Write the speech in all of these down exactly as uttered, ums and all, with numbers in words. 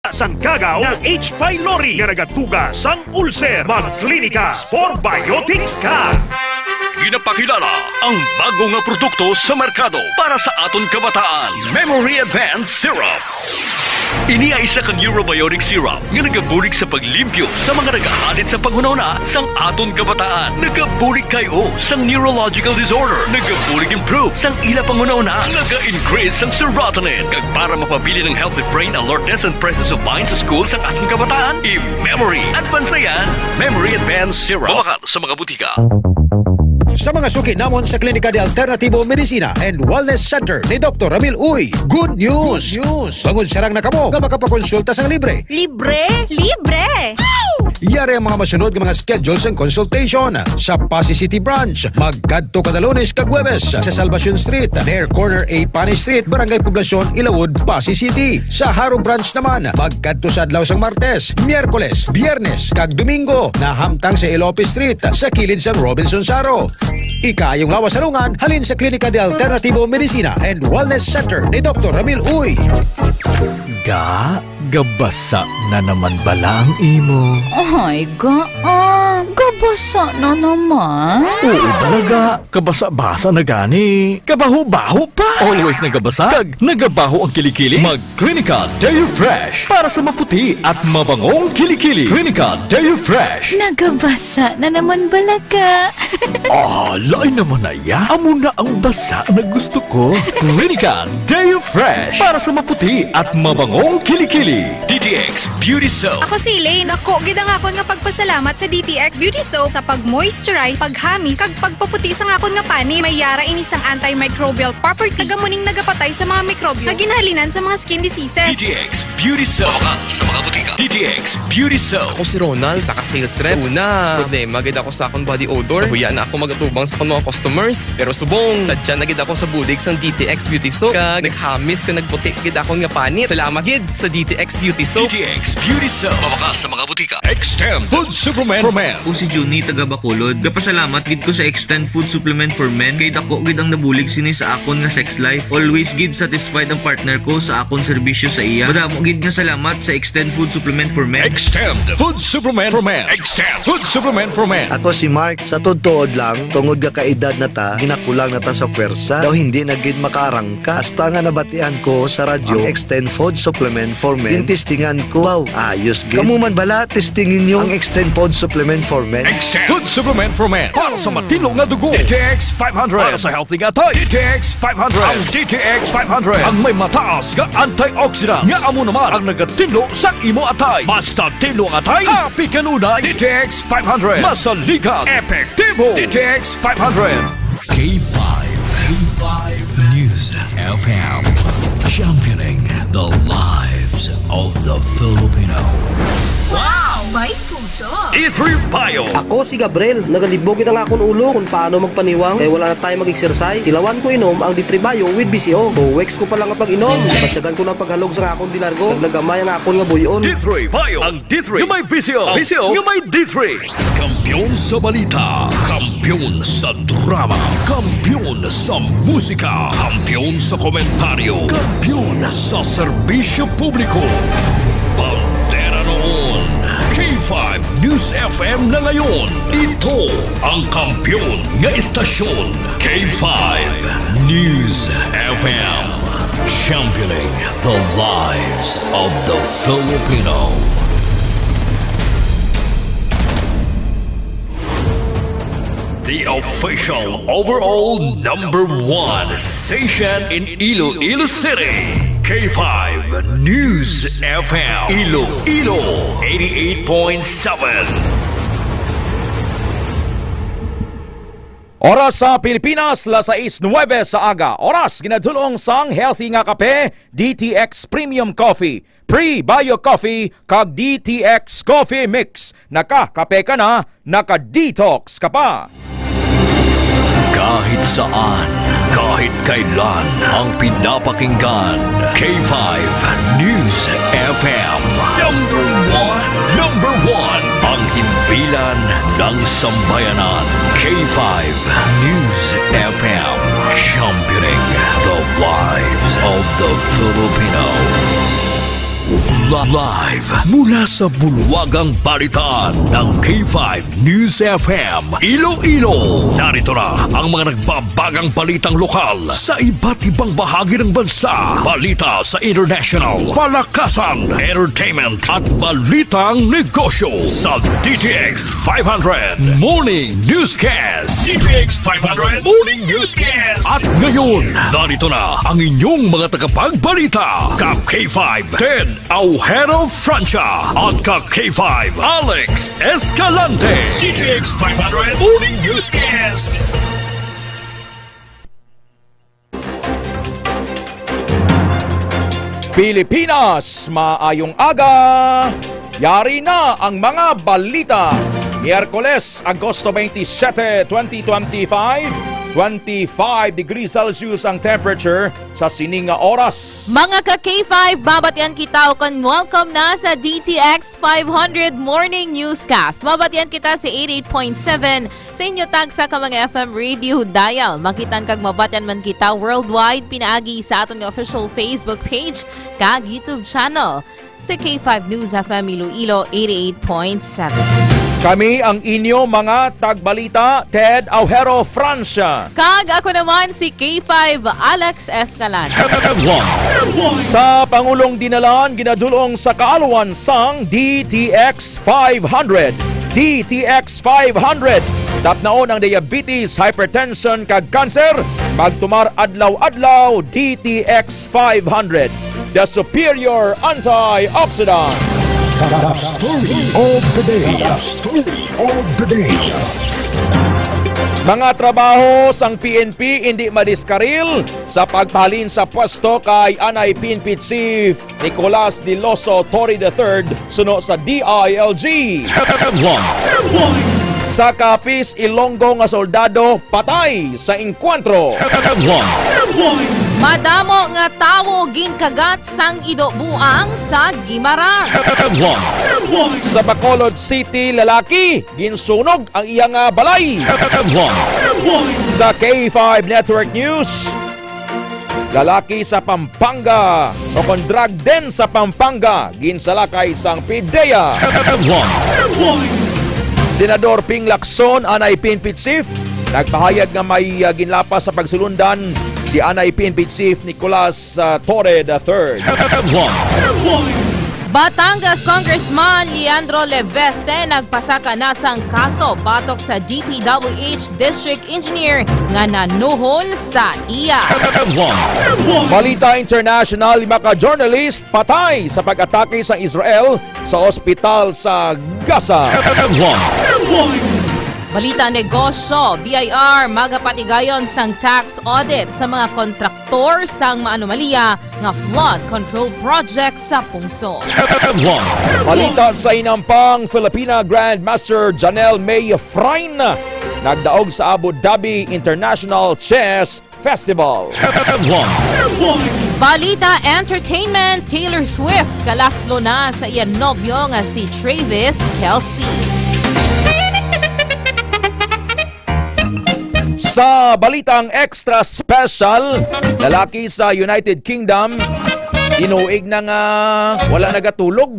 sang kagaw nga H. pylori nga nagatuga sang ulcer. Magklinika Spore Biotics ka. Ginapakilala ang bago nga produkto sa merkado para sa aton kabataan, Memory Advance Syrup. Ini ay isa ka neurobiotic syrup nga nagabulig sa paglimpyo sa mga nagahalin sa panghunahuna sang aton kabataan. Nagabulig kay o sang neurological disorder. Nagabulig improve sang ila panghunahuna. Naga-increase sang serotonin. Kag para mapabilin ang healthy brain alertness and presence of mind sa school sang aton kabataan, i-memory advance na yan. Memory Advance Syrup. Mabakal sa mga butika. Sa mga suki namon sa Klinika de Alternativo Medicina and Wellness Center ni Doktor Ramil Uy, good news! Good news! Bangod sarang na kamo nga makapakonsulta sang libre. Libre? Libre! Yari ang mga masunod nga mga schedule sang consultation. Sa Passi City Branch, magkadto kada Lunes kag Huwebes sa Salvacion Street, near corner A Pani Street, Barangay Poblacion, Ilawod, Passi City. Sa Jaro Branch naman, magkadto sa adlaw sang Martes, Miyerkules, Biyernes, kag Domingo, nahamtang sa Elope Street, sa kilid sang Robinson Jaro. Ikaayong lawas sa lungan, halin sa Klinika de Alternativo Medicina and Wellness Center ni Doktor Ramil Uy. Ga, gabasa na naman bala ang imo? Ay, ga, ah, gabasa na naman. Oo, talaga. Kabasa-basa na gani. Kabaho-baho pa. Always nagabasa. Kag nagabaho ang kilikili. Mag Clinica Deo Fresh para sa maputi at mabangong kilikili. Clinica Deo Fresh. Nagabasa na naman bala ka. Ah, lain naman na ya. Amo na ang basa na gusto ko. Clinica Deo Fresh para sa maputi at mabangong kilikili. D T X Beauty Soap. Ako si Elaine. Dako gid ang akon nga pagpasalamat sa D T X Beauty Soap sa pag-moisturize, paghamis, kag pagpaputi sang akon nga panit. May yara ini sang antimicrobial property, kag amo ning nagapatay sa mga mikrobyo nga ginahalinan sa mga skin diseases. D T X Beauty Soap. Mabakal sa mga butika. D T X Beauty Soap. Ako si Ronald, isa ka sales rep. Sa una, problema gid ako sa akong body odor. Nahuya na ako mag-atubang sa akong mga customers. Pero subong, sadya na gid ako sa bulig sang D T X Beauty Soap. Kag naghamis kag nagputi gid akon nga panit. Salamat gid sa D T X Beauty Soap. D T X Beauty Soap. Mabakal sa mga butika. Extend Food Supplement for Men. Ako si Junie, taga Bacolod. Gapasalamat gid ko sa Extend Food Supplement for Men kay dako gid ang nabulig sini sa akon nga sex life. Always gid satisfied ang partner ko sa akon serbisyo sa iya. Madamo gid nga salamat sa Extend Food Supplement for Men. Extend Food Supplement for Men. Extend Food Supplement for Men. Ako si Mark. Sa tuod-tuod lang, tungod nga kaedad na ta, ginakulang na ta sa pwersa. Daw hindi na gid makaarangka. Hasta nga nabatian ko sa radyo ang Extend Food Supplement for Men. Gintestingan ko. Wow, ayos gid. Kamo man bala, testingi ninyo ang Extend Food Supplement for Men. Extend Food Supplement for Men. Para sa matinlo nga dugo, D T X five hundred. Para sa healthy nga atay, D T X five hundred. Ang D T X five hundred ang may mataas nga antioxidant, nga amo naman ang nagatinlo sa imo atay. Basta tinlo ang atay, happy kanunay. D T X five hundred. Masaligan, epektibo. D T X five hundred. K five, K five News F M, championing the lives of the Filipino. Wow! May puso! D three Bio. Ako si Gabriel. Nagalibog gid ang akon ulo kung paano magpaniwang kay wala na tayo mag-exercise. Tilawan ko inom ang D three Bio with V C O. Two weeks ko pa lang nga pag-inom, nabatyagan ko na ang paghalog sa akon dilargo. Naglagamay ang akon nga buy-on. D three Bio. Ang D three nga may V C O. V C O nga may D three. Kampiyon sa balita, kampiyon sa drama, kampiyon sa musika, kampiyon sa komentaryo, kampiyon sa serbisyo publiko. Bandera noon, K five News F M na ngayon. Ito ang kampiyon nga istasyon, K five News F M. Championing the lives of the Filipino. The official overall number one station in Iloilo City, K five News F M, Iloilo, eighty-eight point seven. Oras sa Pilipinas, las sais nuebe sa aga. Oras ginadul-ong sang healthy nga kape, D T X Premium Coffee, Pre-Bio Coffee, kag D T X Coffee Mix. Nakakape ka na, naka-detox ka pa. Kahit saan, kahit kailan, ang pinapakinggan, K five News F M. Number one, number one, ang himpilan ng sambayanan, K five News F M, championing the lives of the Filipino. Live mula sa bulwagang balitaan ng K five News F M Iloilo. Narito na ang mga nagbabagang balitang lokal sa iba't ibang bahagi ng bansa. Balita sa international, palakasan, entertainment, at balitang negosyo sa D T X five hundred Morning Newscast. D T X five hundred Morning Newscast. At ngayon, narito na ang inyong mga tagapagbalita, ka K five Ted Aujero Francia at ka K five Alex Escalante. D T X five hundred Morning Newscast. Pilipinas, maayong aga. Yari na ang mga balita. Miyerkules, Agosto twenty-seven, twenty twenty-five, twenty-five degrees Celsius ang temperature sa sini nga oras. Mga ka K five, babatian kita ukon welcome na sa D T X five hundred Morning Newscast. Babatian kita sa eighty-eight point seven sa inyo tagsa ka mga F M radio dial. Makitan kag mabatian man kita worldwide pinaagi sa aton nga official Facebook page kag YouTube channel sa K five News F M Iloilo eighty-eight point seven. Kami ang inyo mga tagbalita, Ted Aujero Francia. Kag ako naman si K five Alex Escalante. Headlines. Sa Pangulong Dinalan, ginadul-ong sa kaalwan sang D T X five hundred. D T X five hundred. Tapnaon ang diabetes, hypertension, kag cancer. Magtumar adlaw-adlaw, D T X five hundred. The superior antioxidant. The story of the day. The story of the day. Mga trabaho sang P N P indi madiskaril sa pagpahalin sa pwesto kay Anay P N P Chief Nicolas Diloso Torre the third suno sa D I L G. Headlines. Sa Capiz, Ilonggo nga soldado patay sa engkwentro. Headlines. Madamo nga tawo ginkagat sang ido buang sa Guimaras. Headlines. Sa Bacolod City, lalaki ginsunog ang iya nga balay. Headlines. Sa K five Network News, lalaki sa Pampanga o kon drug den sa Pampanga ginsalakay sang PDEA. Headlines. Senador Ping Lacson, Anay P N P Chief, nagpahayag nga may, ah, ginlapas sa pagsulundan si Anay P N P Chief Nicolas, ah, Torre the third. Headlines. Batangas Congressman Leandro Leveste nagpasaka na sang kaso batok sa D P W H District Engineer nga nanuhol sa iya. Balita international, lima ka journalist patay sa pag-atake sa Israel sa ospital sa Gaza. Balita negosyo, B I R magapatigayon sang tax audit sa mga kontraktor sang maanomalya nga flood control project sa pungsod. Balita sa inampang, Filipina Grandmaster Janelle May Frine nagdaog sa Abu Dhabi International Chess Festival. Balita entertainment, Taylor Swift kalaslo na sa iya nobyo nga si Travis Kelce. Sa balitang extra special, lalaki sa United Kingdom tinuig na nga wala nagatulog.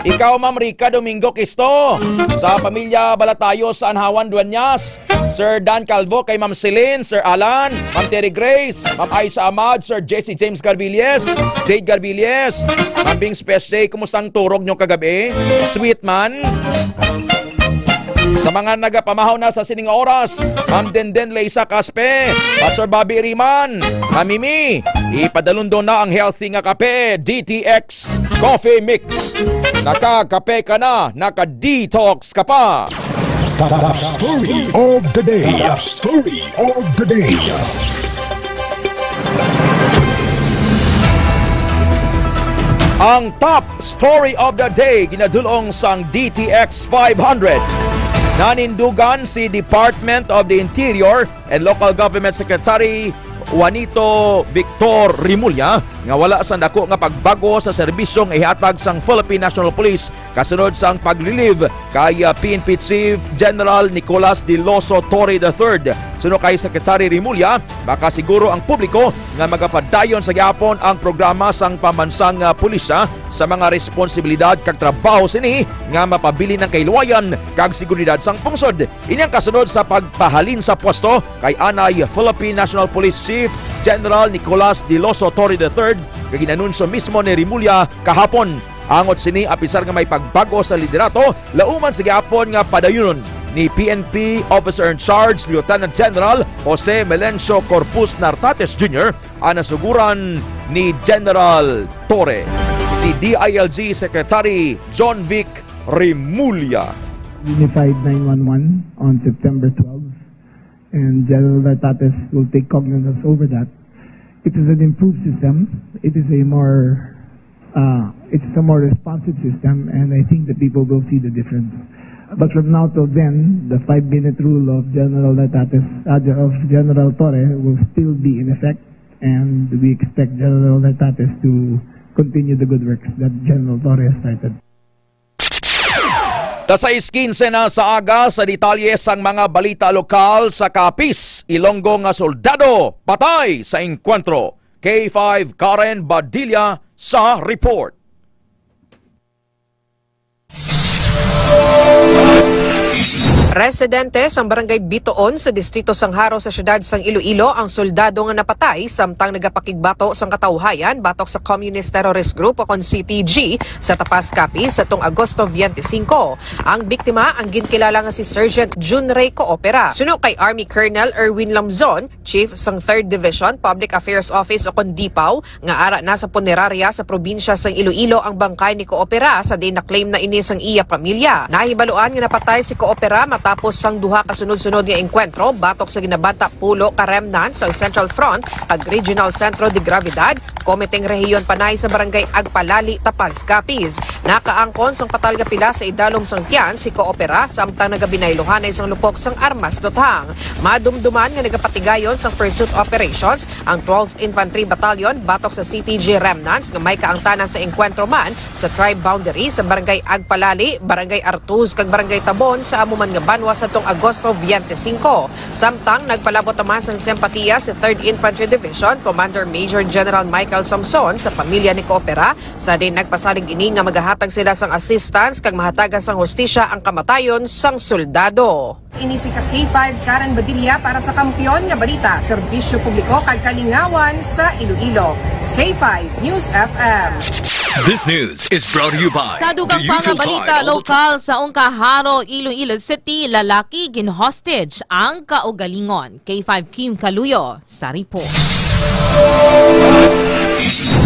Ikaw, Ma'am Rica Domingo Quisto, sa pamilya Balatayo sa Anhawan, Dueñas, Sir Dan Calvo, kay Ma'am Celine, Sir Alan, Ma'am Terry Grace, Ma'am Aisha Ahmad, Sir Jesse James Garvilles, Jade Garvilles, Ma'am Bing Special, kumusta ang turog nyo kagabi? Sweet man. Sa mga nagapamahaw na sa sining oras, Ma'am Denden Leisa Caspe, Pastor Bobby Riman, Ma'am Mimi, ipadalundon na ang healthy nga kape, D T X Coffee Mix. Nakakape ka na, naka-detox ka pa. The, the story of the day. The story of the day. Ang top story of the day ginadulong sang D T X five hundred. Nanindugan si Department of the Interior and Local Government Secretary Juanito Victor Remulla nga wala sang dako nga pagbago sa serbisyo nga ihatag sang Philippine National Police kasunod sang paglilive kay, ah, P N P Chief General Nicolas Diloso Torre the third Suno kay Secretary Remulla, makasiguro ang publiko nga magapadayon sa gihapon ang programa sang pambansang, ah, pulisya sa mga responsibilidad kag trabaho sini nga mapabilin ang kahiluwayan kag seguridad sang pungsod. Ini ang kasunod sa pagpahalin sa pwesto kay anay Philippine National Police Chief General Nicolas Diloso Torre the third, nga ginanunsyo mismo ni Remulla kahapon. Angot sini, apisar nga may pagbag-o sa liderato, lauman sa gihapon nga padayunon ni P N P Officer in Charge Lieutenant General Jose Melencio Corpus Nartates Junior ang nasuguran ni General Torre. Si D I L G Secretary John Vic Remulla. Unified nine one one on September twelve, and General Nartates will take cognizance over that. It is an improved system. It is a more, uh, it's a more responsive system, and I think the people will see the difference. But from now till then, the five-minute rule of General Nartates, uh, of General Torre will still be in effect, and we expect General Nartates to continue the good works that General Torre has started. Alas sais quince na sa aga, sa detalye sang mga balita lokal. Sa Capiz, Ilonggo nga soldado patay sa engkwentro. K five Karen Badilla sa report. Residente sang Barangay Bitoon sa Distrito sang Jaro sa siyudad sang Iloilo ang soldado nga napatay samtang nagapakigbato sang katawhayan batok sa Communist Terrorist Group o kon C T G sa Tapaz, Capiz, sadtong Agosto twenty-five. Ang biktima ang ginkilala nga si Sergeant Junrey Coopera. Suno kay Army Colonel Erwin Lamzon, Chief sang Third Division Public Affairs Office o kon DIPAW, nga ara na sa punerarya sa probinsya sang Iloilo ang bangkay ni Coopera, sa diin na-claim na ini sang iya pamilya. Nahibaluan nga napatay si Coopera matapos sang duha ka sunod-sunod nga engkwentro batok sa ginabanta pulo ka remnant sang Central Front kag Regional Centro de Gravidad, Komiteng Rehiyon Panay sa Barangay Agpalali, Tapaz, Capiz. Nakaangkon sang patal nga pila sa idalom sang tiyan si Coopera samtang nagabinayluhanay sang lupok sang armas duthang. Madumduman nga nagapatigayon sang pursuit operations ang twelfth Infantry Battalion batok sa C T G remnants nga may kaangtanan sa engkwentro man sa tribe boundary sa Barangay Agpalali, Barangay Artuz, kag Barangay Tabon sa amo man nga banwa sadtong Agosto twenty-five. Samtang nagpalabot naman sang simpatiya si Third Infantry Division Commander Major General Michael Samson sa pamilya ni Coopera, sa diin nagpasalig ini nga magahatag sila sang assistance kag mahatagan sang hustisya ang kamatayon sang soldado. Ini si ka K five Karen Badilla para sa Kampiyon nga Balita, Serbisyo Publiko kag Kalingawan sa Iloilo. K five News F M. This news is brought to you by Sa dugang pa nga balita lokal, sa Ungca, Jaro, Iloilo City, lalaki gin-hostage ang kaugalingon. K five Kim Kaluyo sa report.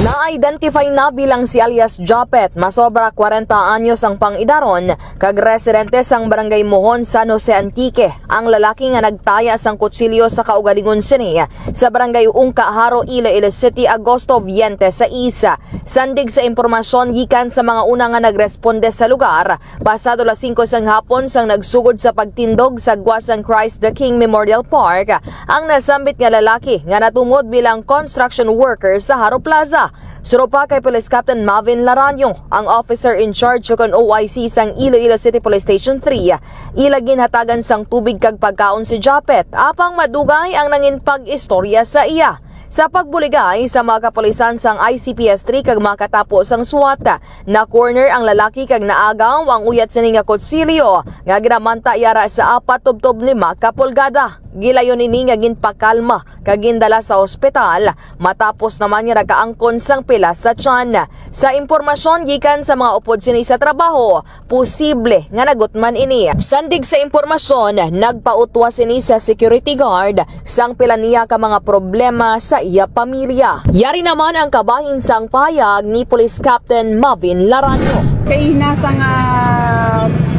Na-identify na bilang si alias Japet, masobra kwarenta anyos ang pang-idaron, kag residente sang Barangay Mohon, San Jose, Antique, ang lalaki nga nagtaya sang kutsilyo sa kaugalingon sini sa Barangay Ungca, Jaro, Iloilo City, Agosto twenty-six. Sandig sa impormasyon gikan sa mga una nga nagresponde sa lugar, pasado las singko sang hapon sang nagsugod sa pagtindog sa gwa sang Christ the King Memorial Park ang nasambit nga lalaki nga natumod bilang construction worker sa Jaro Plaza. Suno pa kay Police Captain Mavin Laraño, ang officer in charge o kon O I C sang Iloilo City Police Station three, ila ginhatagan sang tubig kag pagkaon si Japet, apang madugay ang nangin pag-istorya sa iya. Sa pagbuligay sa mga kapulisan sang I C P S three kag makatapo sang SWAT, na-corner ang lalaki kag naagaw ang uyat sini nga kutsilyo nga ginamanta yara sa apat tubtob lima ka pulgada. Gilayon ini nga ginpakalma kag gindala sa ospital, matapos naman nga nakaangkon sang pila sa tiyan. Sa impormasyon gikan sa mga upod sini sa trabaho, posible nga nagutman ini. Sandig sa impormasyon, nagpautwas ini sa security guard sang pila niya ka mga problema sa iya pamilya. Yari naman ang kabahin sang pahayag ni Police Captain Mavin Laraño. Kaina sa nga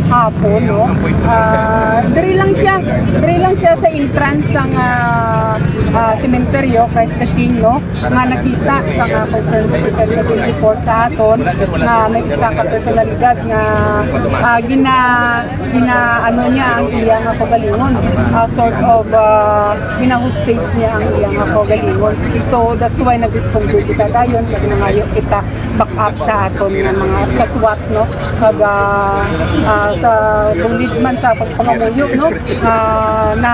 hapon, no? Ah, diri lang siya. Diri lang siya sa entrance sang, ah, ah, sementeryo, Christ the King, no? Nga nakita sa nga concerned citizen nga report sa aton nga may isa ka personalidad nga, ah, gina-, gina-, ano niya ang iya nga kaugalingon. Ah, sort of, ah, gina-hostage niya ang iya nga kaugalingon. So, that's why nag-respond kita dayon, kag nangayo kita back up sa aton nga mga sa SWAT, no? Kag, ah, ah, Sa bulid man sa pagpangamuyo, no? Ah, na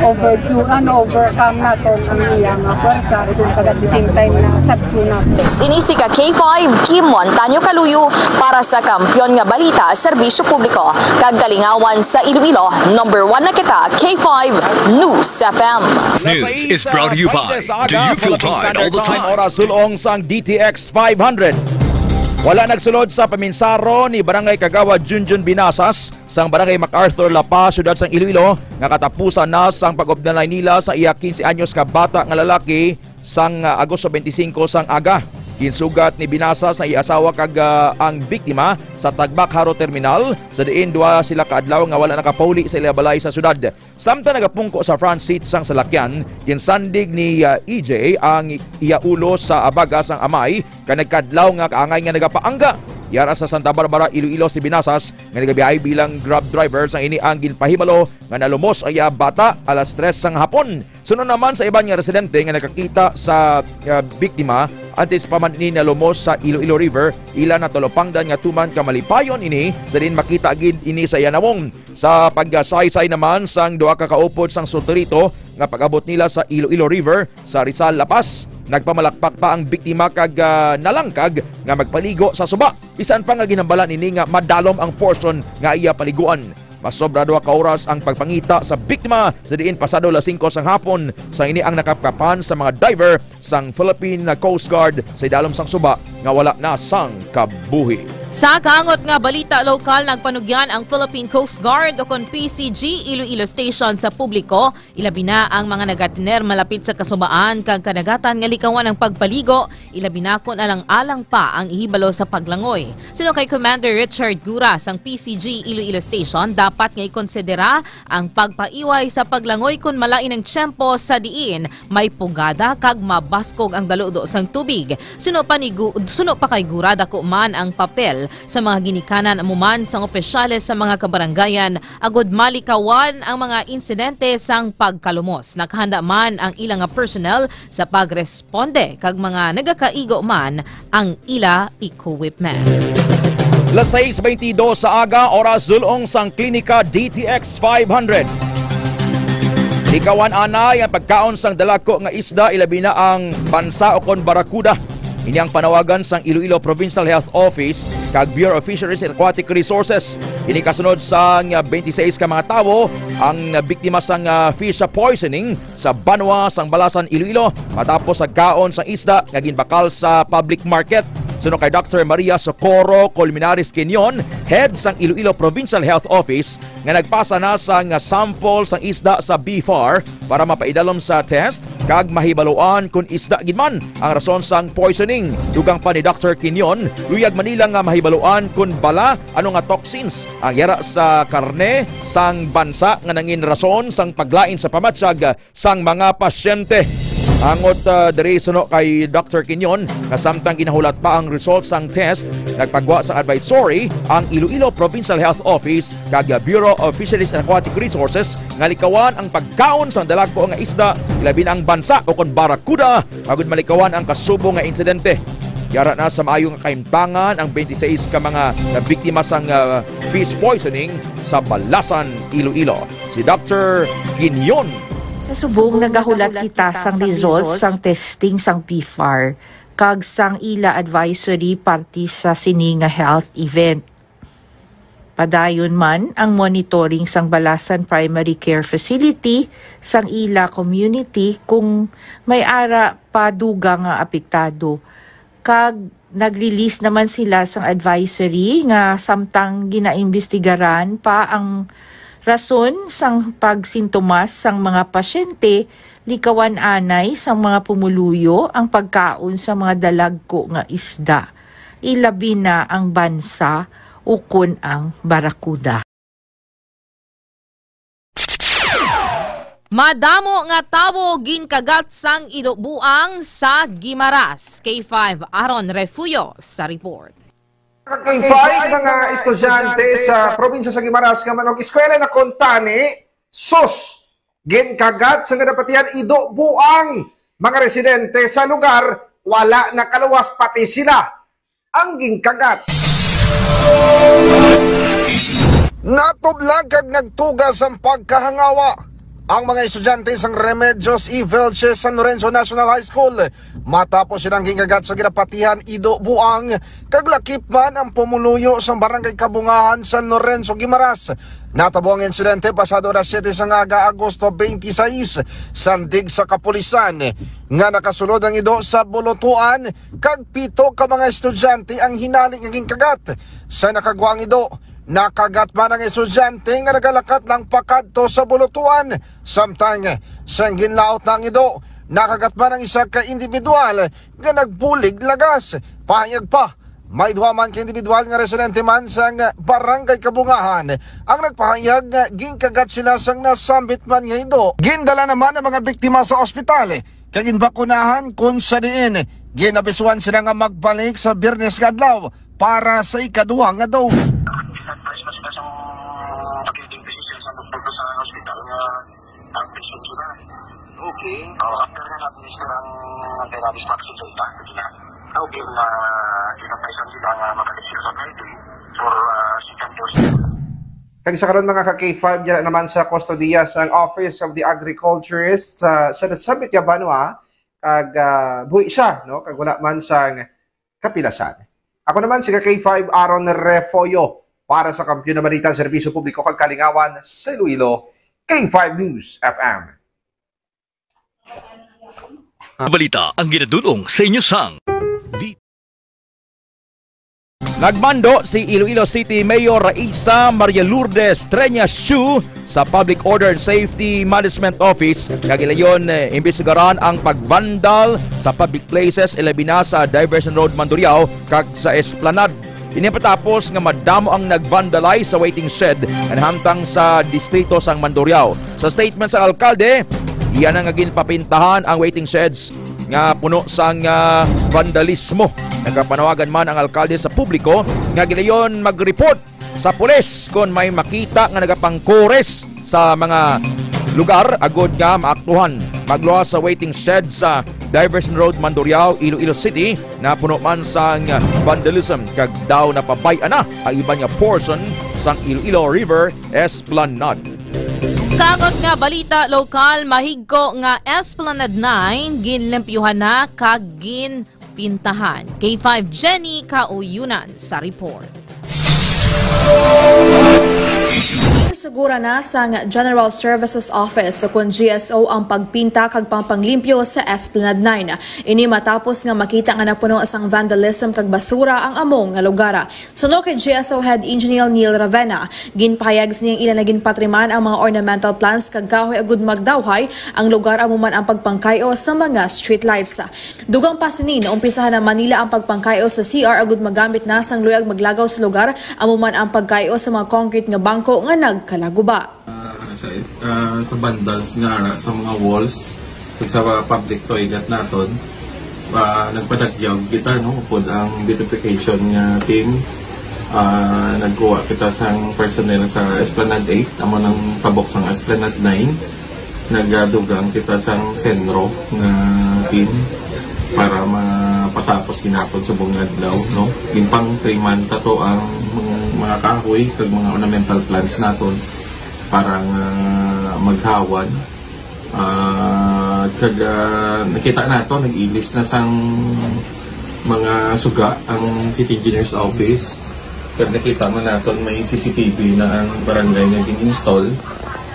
overcome, ano, overcome naton ang iyang, ah, pwersa, ug kag at the same time na sabto na. Ini si ka K five, Kim Montaño Caluyo para sa Kampiyon nga Balita, Serbisyo Publiko, kag Kalingawan sa Iloilo. Number one na kita, K five News F M. News is brought to you by, do you feel tired all the time? Oras sulong sang D T X five hundred. Wala nagsulod sa paminsaro ni Barangay Kagawad Junjun Binasas sang Barangay MacArthur, La Paz, siyudad sang Iloilo, nga katapusan na sang pag-updanay nila sa iya quince anyos ka bata nga lalaki sang, ah, Agosto twenty-five sang aga. Ginsugat ni Binasas ang iya asawa kag, ah, ang biktima sa Tagbac Jaro Terminal, sa diin duha sila ka adlaw nga wala nakapauli sa ila balay sa siyudad. Samtang nagapungko sa front seat sang salakyan, ginsandig ni, ah, E J ang iya ulo sa abaga sang amay kag nagkadlaw nga kaangay nga nagapaangga. Yara sa Santa Barbara, Iloilo si Binasas nga nagabiyahe bilang Grab driver sang ini ang ginpahibalo nga nalumos ang iya bata alas tres sang hapon. Suno naman sa iban nga residente nga nakakita sa, ah, biktima, antes pa man ini nalumos sa Iloilo River, ila natalupangdan nga tuman ka malipayon ini sa diin makita gid ini sa iya nawong. Sa pagsaysay naman sang duha ka kaupod sang Solterito nga pag-abot nila sa Iloilo River sa Rizal, La Paz, nagpamalakpak pa ang biktima kag, ah, nalangkag nga magpaligo sa suba. Bisan pa nga ginhambalan ini nga madalom ang portion nga iya paliguan. Masobra duha ka oras ang pagpangita sa biktima sa diin pasado alas singko sang hapon, sa ini ang nakapkapan sa mga diver sang Philippine Coast Guard sa idalom sang suba nga wala na sang kabuhi. Sa kaangot nga balita lokal, nagpanugyan ang Philippine Coast Guard o kon P C G Iloilo Station sa publiko, ilabi na ang mga nagatener malapit sa kasubaan kag kadagatan nga likawan ang pagpaligo, ilabi na kon alang-alang pa ang ihibalo sa paglangoy. Suno kay Commander Richard Gura sang P C G Iloilo Station, dapat nga ikonsidera ang pagpaiway sa paglangoy kon malain ang tiyempo sa diin may pugada kag mabaskog ang daludo sang tubig. Suno pa ni Gu-, suno pa kay Gura, dako man ang papel sa mga ginikanan, amo man sang opisyales sa mga kabarangayan, agud malikawan ang mga insidente sang pagkalumos. Nakahanda man ang ila nga personnel sa pagresponde kag mga nagakaigo man ang ila equipment. Las sais beintidos sa aga, oras sulong sang Klinika D T X five hundred. Likawan anay ang pagkaon sang dalagko nga isda, ilabi na ang bansa o kon barakuda. Ini ang panawagan sang Iloilo Provincial Health Office kag Bureau of Fisheries and Aquatic Resources. Ini kasunod sang, ah, twenty-six ka mga tawo ang biktima sang, ah, fish poisoning sa banwa sang Balasan, Iloilo, matapos sa kaon sang isda nga ginbakal sa public market. Suno kay Doctor Maria Socorro Colmenares Quinion, head sang Iloilo Provincial Health Office, nga nagpasa na sang sample sang isda sa B far para mapaidalom sa test kag mahibaluan kon isda gid man ang rason sang poisoning. Dugang pa ni Doctor Quinion, luyag man nila nga mahibaluan kon bala ano nga toxins ang yara sa karne sang bansa nga nangin rason sang paglain sa pamatyag sang mga pasyente. Angot, ah, diri suno kay Doctor Quinion, nga samtang ginahulat pa ang result sang test, nagpagwa sang advisory ang Iloilo Provincial Health Office kag Bureau of Fisheries and Aquatic Resources nga likawan ang pagkaon sang dalagko nga isda, ilabi na ang bansa o kon barakuda, agud malikawan ang kasubong nga insidente. Yara na sa maayo nga kahimtangan ang twenty-six ka mga nabiktima sang, ah, fish poisoning sa Balasan, Iloilo. Si Doctor Quinion. Sa subong nagahulat kita sang result sang testing sang P far kag sang ila advisory parte sa sini nga health event. Padayon man ang monitoring sang Balasan Primary Care Facility sang ila community kung may ara pa dugang nga apektado, kag nag-release naman sila sang advisory nga samtang ginaimbestigaran pa ang rason sang pagsintomas sang mga pasyente, likawan anay sang mga pumuluyo ang pagkaon sa mga dalagko nga isda, ilabi na ang bansa ukon ang barakuda. Madamo nga tawo ginkagat sang ido buang sa Guimaras. K five Aaron Refugio sa report. K five, mga estudyante sa probinsya sa Guimaras nga manog-eskwela na kuntani, sus, ginkagat sa nga napatihan ido buang. Mga residente sa lugar, wala nakaluwas, pati sila ang ginkagat. Natublag kag nagtuga sang pagkahangawa ang mga estudyante sang Remedios E. Velches San Lorenzo National High School matapos silang ginkagat sa ginapatihan Ido Buang kag lakip man ang pumuluyo sang Barangay Kabungahan San Lorenzo Guimaras. Natabo ang insidente pasado alas siyete sang aga, Agosto twenty-six, sandig sa kapulisan nga nakasulod ang Ido sa bulutuan kag pito ka mga estudyante ang hinali nga ginkagat. Sa nakagwa ang Ido, nakagat man ang estudyante nga nagalakat lang pakadto sa bulutuan. Samtang sang ginlaot na ang Ido, nakagat man ang isa ka individual nga nagbulig lagas. Pahayag pa, may duha man ka individual nga residente man sang Barangay Kabungahan ang nagpahayag nga ginkagat sila sang nasambit man nga Ido. Gindala naman ang mga biktima sa ospital kag ginbakunahan, kung sa diin ginabisuhan sila nga magbalik sa Biyernes nga adlaw para sa ikaduha nga dose. Advice pa sila sa pagiging decision sa doktor sa hospital nga ang patient sila. Okay. Oh, after na na-administer ang anti-rabies vaccine sa ita, sige na. Okay. Yung, ah, pinatay sa sila nga makadesisyon sa Friday for, ah, second dose. Kag sa karon, mga ka K five, dira naman sa kustodiya sang Office of the Agriculturist sa, sa Summit Yabanwa, kag, ah, buhi siya, no? Kag wala man sang kapilasan. Ako naman si ka K five Aaron Refollo para sa Kampiyon na Balita, Serbisyo Publiko kag Kalingawan sa Iloilo, K five News F M. Balita ang ginadulong sa inyo sang D- Nagmando si Iloilo City Mayor Raisa Maria Lourdes Treñas Chu sa Public Order and Safety Management Office nga gilayon, eh, imbestigaran ang pagvandal sa public places, ilabi na sa Diversion Road, Mandurriao, kag sa Esplanade. Ini matapos nga madamo ang nagvandalize sa waiting shed nga nahamtang sa distrito sang Mandurriao. Sa statement sang alkalde, iya na nga ginpapintahan ang waiting sheds nga puno sang, ah, vandalismo. Nagapanawagan man ang alkalde sa publiko nga gilayon mag-report sa pulis kon may makita nga nagapangkores sa mga lugar agod nga maaktuhan. Magluwas sa waiting shed sa Diversion Road, Mandurriao, Iloilo City, napuno man sang vandalism kag daw napabay-an na ang iban nga portion sang Iloilo River Esplanade. Kagot nga balita lokal, mahigko nga Esplanade nine ginlimpyuhan na kag ginpintahan. K five Jenny Kauyunan sa report. Ginsugura na sang General Services Office, o kon G S O, ang pagpinta kag pangpanglimpyo sa Esplanade nine. Ini matapos nga makita nga napuno sang vandalism kag basura ang amo nga lugar. Suno kay G S O Head Engineer Neil Ravena, ginpahayag sini ang ila na ginpatriman ang mga ornamental plants kag kahoy agud magdawhay ang lugar, amo man ang pagpangkay-o sa mga streetlights. Dugang pa sini, naumpisahan naman nila ang pagpangkay-o sa C R agud magamit na sang luyag maglagaw sa lugar, amo man ang pagkay-o sa mga concrete nga bangko nga nagkalaguba. Ah, sa, ah, sa vandals nga ara sa mga walls, ug sa public toilet naton, ah, nagpadagyaw kita, no, upod ang beautification nga team. Ah, nagkuha kita sang personnel sa Esplanade eight, amo nang tabok sang Esplanade nine. Nagadugang kita sang Senro nga team para mapatapos ginapon sa buong adlaw, no? Ginpang three month ato ang mga, mga kahoy kag mga ornamental plants naton para nga maghawan. Ah, kag, ah, nakita nato, nag-ilis na sang mga suga ang City Engineer's Office. Kag nakita man naton may C C T V na ang barangay nga gin-install.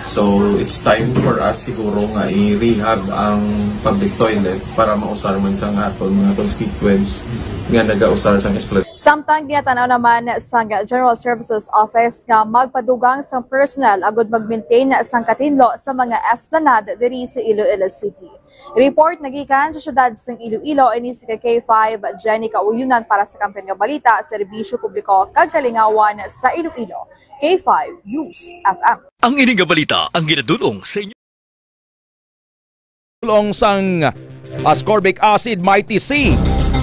So, it's time for us siguro nga i-rehab ang public toilet para mausar man sang aton mga constituents nga nagausar sang Esplanade. Samtang ginatanaw naman sang General Services Office nga magpadugang sang personnel agud mag-maintain sang katinlo sa mga esplanade diri sa Iloilo City. Report nagikan sa siyudad sang Iloilo, ini si K five Jenny Kauyunan para sa Kampiyon nga Balita, Serbisyo Publiko kag Kalingawan sa Iloilo, K five News F M. Ang ini nga balita ang ginadulong sa inyo. Pulong sang ascorbic acid Mighty C.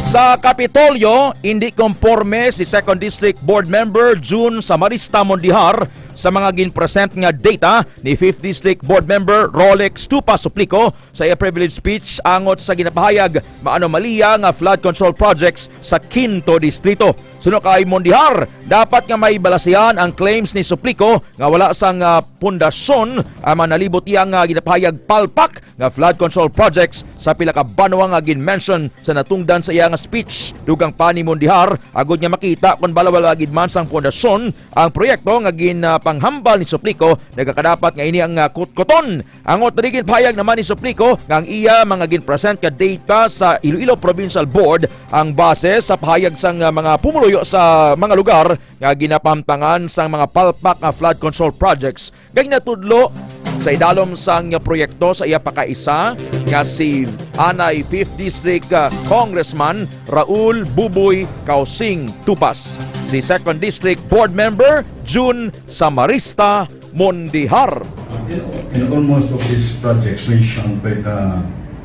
Sa Kapitolyo, indi komporme si Second District Board Member Jun Samarista Mondihar Sa mga ginpresent nga data ni Fifth District Board Member Rolex Tupa Suplico sa iya privilege speech angot sa ginapahayag maanomaliya nga flood control projects sa Quinto Distrito. Suno kay Mondihar, dapat nga may balasihan ang claims ni Suplico nga wala sang, ah, pundasyon ang manalibot iya nga ginapahayag palpak nga flood control projects sa pila ka banwa nga gin-mention sa natungdan sa iya nga speech. Dugang pa ni Mondihar, agod nga makita kon bala wala gid man sang pundasyon ang proyekto nga ginpanghambal ni Suplico, nagakadapat nga ini ang, ah, kutkuton. Ang otrigin pahayag naman ni Suplico nga ang iya mga gin-present nga data sa Iloilo Provincial Board ang base sa pahayag sang, ah, mga pumuluyo sa mga lugar nga ginapahamtangan sang mga palpak nga flood control projects kag natudlo sa idalom sang proyekto sa iya pakaisa nga si anay Fifth District, ah, Congressman Raul Buboy Causing Tupas, si Second District Board Member Jun Samarista Mondihar. In, in almost of these projects mentioned by the,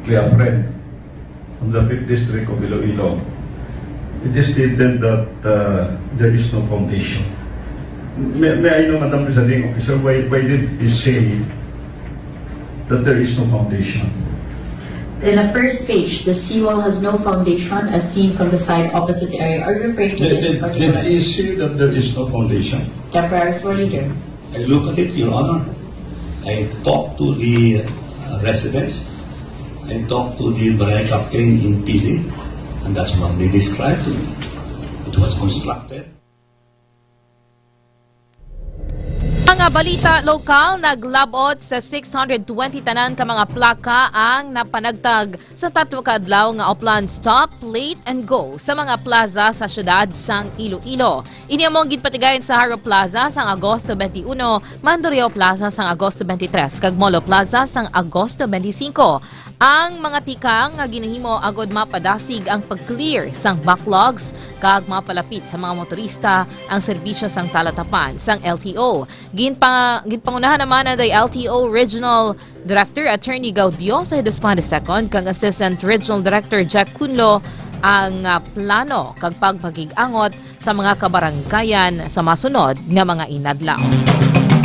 by a friend from the fifth district of Iloilo, it is stated that, uh, there is no foundation. May, may I know, Madam Presiding Officer, why, why did he say that there is no foundation? In the first page, the seawall has no foundation as seen from the side opposite the area. Are you referring to Did, this did, particular did he say that there is no foundation? Temporary floor leader. I look at it, Your Honor. I talked to the, uh, residents. I talked to the barangay captain in Pili, and that's what they described to me. It was constructed. Mga balita lokal, naglabot sa six hundred twenty tanan ka mga plaka ang napanagtag sa tatlo ka adlaw nga Oplan Stop, Plate and Go sa mga plaza sa siyudad sang Iloilo. Ini amo ang ginpatigayon sa Jaro Plaza sang Agosto twenty-one, Mandurriao Plaza sang Agosto twenty-three, kag Molo Plaza sang Agosto twenty-five. Ang mga tikang nga ginahimo agud mapadasig ang pag-clear sang backlogs kag mapalapit sa mga motorista ang serbisyo sang talatapan sang L T O. Ginpa-, ginpangunahan naman ang L T O Regional Director Attorney Gaudioso Hiduspan the second kag Assistant Regional Director Jack Cunlo ang, ah, plano kag pagpakig-angot sa mga kabaranggayan sa masunod nga mga inadlaw.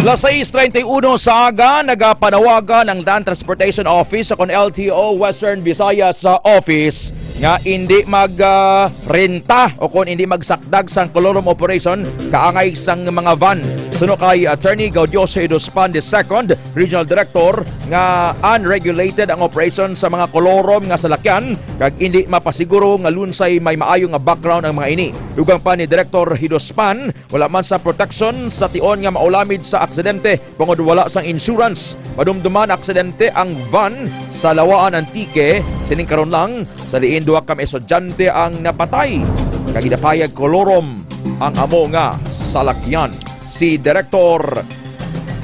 Las sais treinta y uno sa aga, nagapanawagan ang Land Transportation Office o kon L T O Western Visayas sa Office nga indi mag, ah, renta o kon indi magsakdag sang colorum operation kaangay sang mga van. Suno kay Attorney Gaudioso Idospan the second, Regional Director, nga unregulated ang operation sa mga colorum nga salakyan kag indi mapasiguro nga lunsay may maayo nga background ang mga ini. Dugang pa ni Director Hidospan, wala man sa proteksyon sa tion nga maulamid sa aksidente bangod wala sang insurance. Madumduman aksidente ang van sa Lawaan, Antique, sining karon lang, sa diin duha ka mga estudyante ang napatay kag ginapahayag kolorom ang amo nga salakyan. Si Director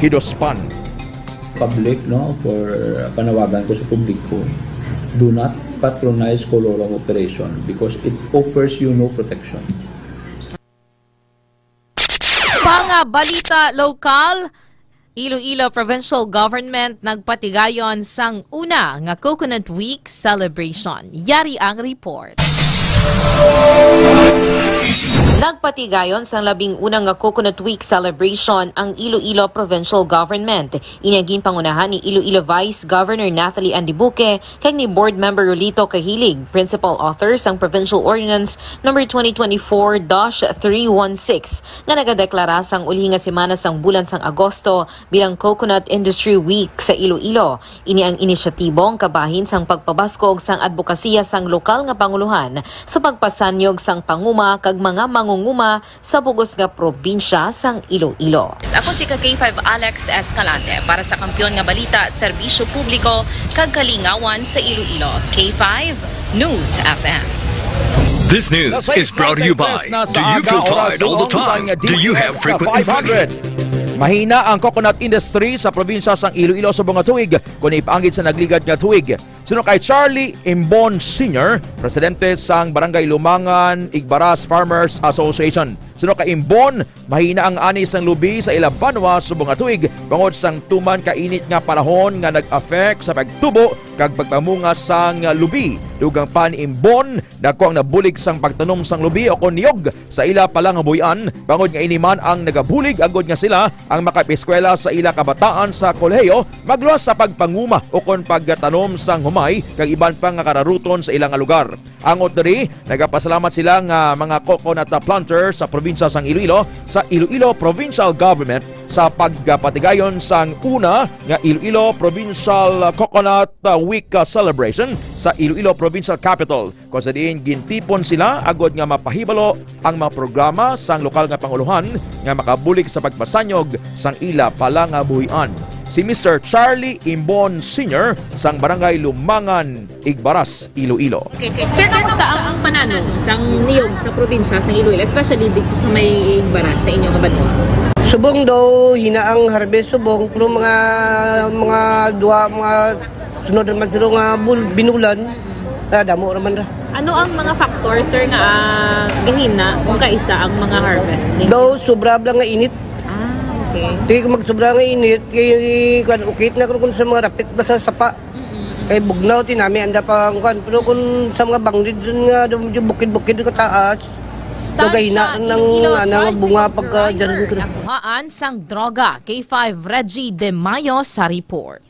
Hidospan. Public, no, for, uh, panawagan ko sa publiko, do not patronize colorum operation because it offers you no protection. Mga balita lokal, Iloilo Provincial Government nagpatigayon sang una nga Coconut Week celebration. Yari ang report. Nagpatigayon sang labing una nga Coconut Week celebration ang Iloilo Provincial Government. Ini ang ginpangunahan ni Iloilo Vice Governor Nathalie Andibuque kag ni Board Member Rolito Cahilig, principal author sang Provincial Ordinance Number twenty twenty-four dash three one six, nga nagadeklara sang uli nga semana sang bulan sang Agosto bilang Coconut Industry Week sa Iloilo. Ini ang inisyatibong kabahin sang pagpabaskog sang adbokasiya sang lokal nga pangulohan sa pagpasanyog sang panguma kag mga mangunguma sa bug-os nga probinsya sang Iloilo. Ako si ka K five Alex Escalante para sa Kampiyon nga Balita, Serbisyo Publiko, kag Kalingawan sa Iloilo, K five News F M. This news is brought to you by, do you feel tired all the time? Do you have frequent infection? Mahina ang coconut industry sa probinsya sang Iloilo subong nga tuig, kon ipaangid sa nagligad nga tuig. Suno kay Charlie Imbon Senior, presidente sang Barangay Lumangan, Igbaras Farmers Association. Suno kay Imbon, mahina ang ani sang lubi sa ila banwa subong nga tuig bangod sang tuman ka init nga panahon nga nag-affect sa pagtubo kag pagpamunga sang lubi. Dugang pa ni Imbon, dako ang nabulig sang pagtanom sang lubi o kon niyog sa ila palangabuhian, bangod nga ini man ang nagabulig agod nga sila ang makapiskwela sa ila kabataan sa kolehiyo, magluwas sa pagpanguma o kon pagtanom sang humay kag iban pa nga kararuton sa ila nga lugar. Angot diri, nagapasalamat sila nga mga coconut planter sa probinsya sang Iloilo sa Iloilo Provincial Government sa pagpatigayon sang una nga Iloilo Provincial Coconut Week celebration sa Iloilo Provincial Capitol, kung sa diin gintipon sila agod nga mapahibalo ang mga programa sang lokal nga panguluhan nga makabulig sa pagpasanyog sang ila palangabuhian. Si Mister Charlie Imbon Senior sang Barangay Lumangan, Igbaras, Iloilo. Sir, kamusta ang pananong sang niyog sa probinsya sang Iloilo, especially dito sa may Igbaras, sa inyo nga banwa? Subong daw, hina ang harvest subong, pero mga, mga duha, mga sunod naman sila nga bul-, binulan, ah, damo naman ra. Ano ang mga factor, sir, nga, ah, gahina kung kaisa ang mga harvest ninyo? Daw, sobra lang nga init. Ah, okay. Di ko magsubra nga init, kay, kwan, ukit na kung sa mga rapit ba sa sapa. Mm-mm. Kay bugnaw, tinami, anda pa ang kwan. Pero kung sa mga bangrid dun nga, dun medyo bukid-bukid ka taas, Stansya, nagahina ang Iloilo, anang Troy bunga Secondrayner, pagka dyan. Nakuhaan sang droga, K five Reggie De Mayo sa report.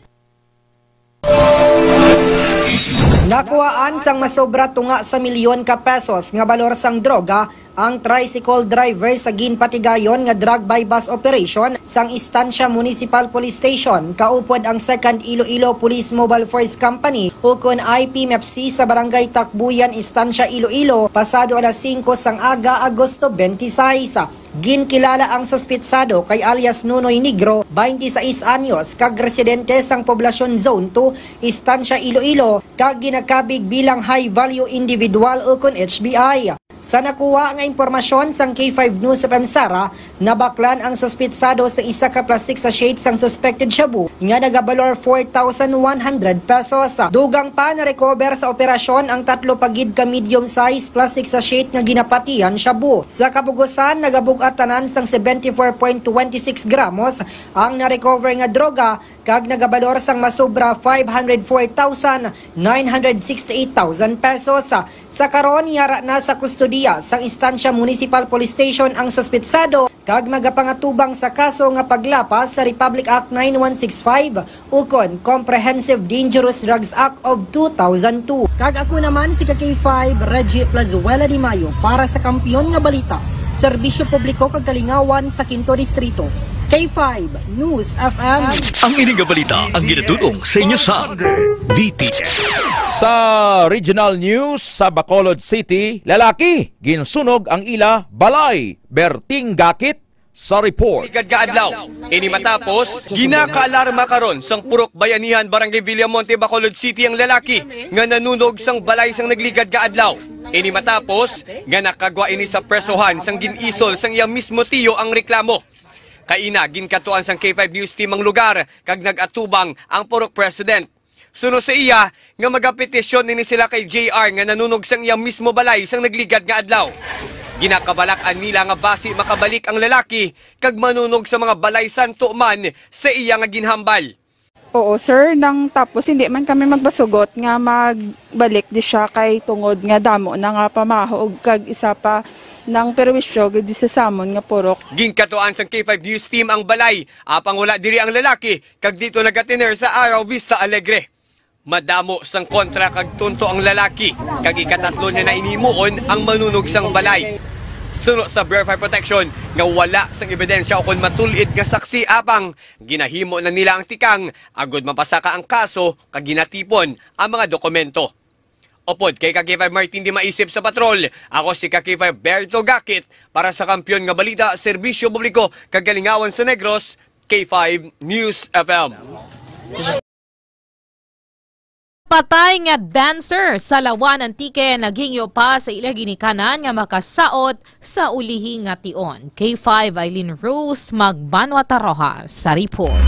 Nakuhaan sang masobra tunga sa milyon ka pesos nga balor sang droga ang tricycle driver sa ginpatigayon nga drug buy-bust operation sang Estancia Municipal Police Station, kaupod ang Second Iloilo Police Mobile Force Company, ukon I P M F C, sa Barangay Takbuyan, Estancia, Iloilo, pasado alas singko sang aga, Agosto twenty-six. Ginkilala ang suspitsado kay alias Nunoy Negro, twenty-six anyos, kag residente sang Poblacion Zone two, Estancia, Iloilo, kag ginakabig bilang high value individual ukon H V I. Sa nakuha nga impormasyon sang K five News F M Sara, nabaklan ang suspitsado sa isa ka plastic sachet sang suspected shabu nga nagabalor four thousand one hundred pesos. Dugang pa, na-recover sa operasyon ang tatlo pa gid ka medium-sized plastic sachet nga ginapatihan shabu. Sa kabugusan, nagabug-at tanan sang seventy-four point twenty-six gramos ang na-recover nga droga kag nagabalor sang masobra five hundred four thousand nine hundred sixty-eight thousand pesos. Sa karon, yara na sa kustodiya sang Estancia Municipal Police Station ang suspitsado kag magapangatubang sa kaso nga paglapas sa Republic Act nine one six five ukon Comprehensive Dangerous Drugs Act of two thousand two. Kag ako naman si ka K five, Reggie Plazuela Di Mayo, para sa Kampiyon nga Balita, Serbisyo Publiko kag Kalingawan sa Quinto Distrito. K five News F M. Ang ini nga balita ang ginatudong sa inyo sa D T F. Sa regional news, sa Bacolod City, lalaki ginsunog ang ila balay, berting gakit sa report. Ligad nga adlaw. Ini matapos, ginakaalarma karon sang Purok Bayanihan, Barangay Villamonte, Bacolod City ang lalaki nga nanunog sang balay sang nagligad nga adlaw. Ini matapos nga nakagwa ini sa presohan sang gin-isol sang iya mismo tiyo ang reklamo. Kaina, ginkatuan sang K five News Team ang lugar kag nag-atubang ang Purok President. Suno sa iya nga magapetisyon ini sila kay J R nga nanunog sang iya mismo balay sang nagligad nga adlaw. Ginakabalak-an nila nga basi makabalik ang lalaki kag manunog sa mga balay santo man sa iya nga ginhambal. Oo, sir. Nang tapos, hindi man kami magpasugot nga magbalik di siya kay tungod nga damo na nga pamahog kag isa pa nang perwisyo gid di sa samon nga purok. Ginkatuan sang K five News Team ang balay, apang wala diri ang lalaki kag dito nagatiner sa Araw Vista Alegre. Madamo sang kontra kag tunto ang lalaki, kag ikatatlo niya na ini himuon ang manunog sang balay. Suno sa Bureau of Fire Protection nga wala sang ebidensya ukon matul-id nga saksi, apang ginahimo na nila ang tikang agod mapasaka ang kaso kag ginatipon ang mga dokumento. Upod kay ka K five Martin Di Maisip sa patrol, ako si ka K five Berto Gakit para sa Kampiyon nga Balita, Serbisyo Publiko kag Kalingawan sa Negros, K five News F M. Patay nga dancer sa Lawan, Antique, naghingyo pa sa ila ginikanan nga makasaot sa ulihi nga tion. K five Eileen Rose, Magbanwa Taroja sa report.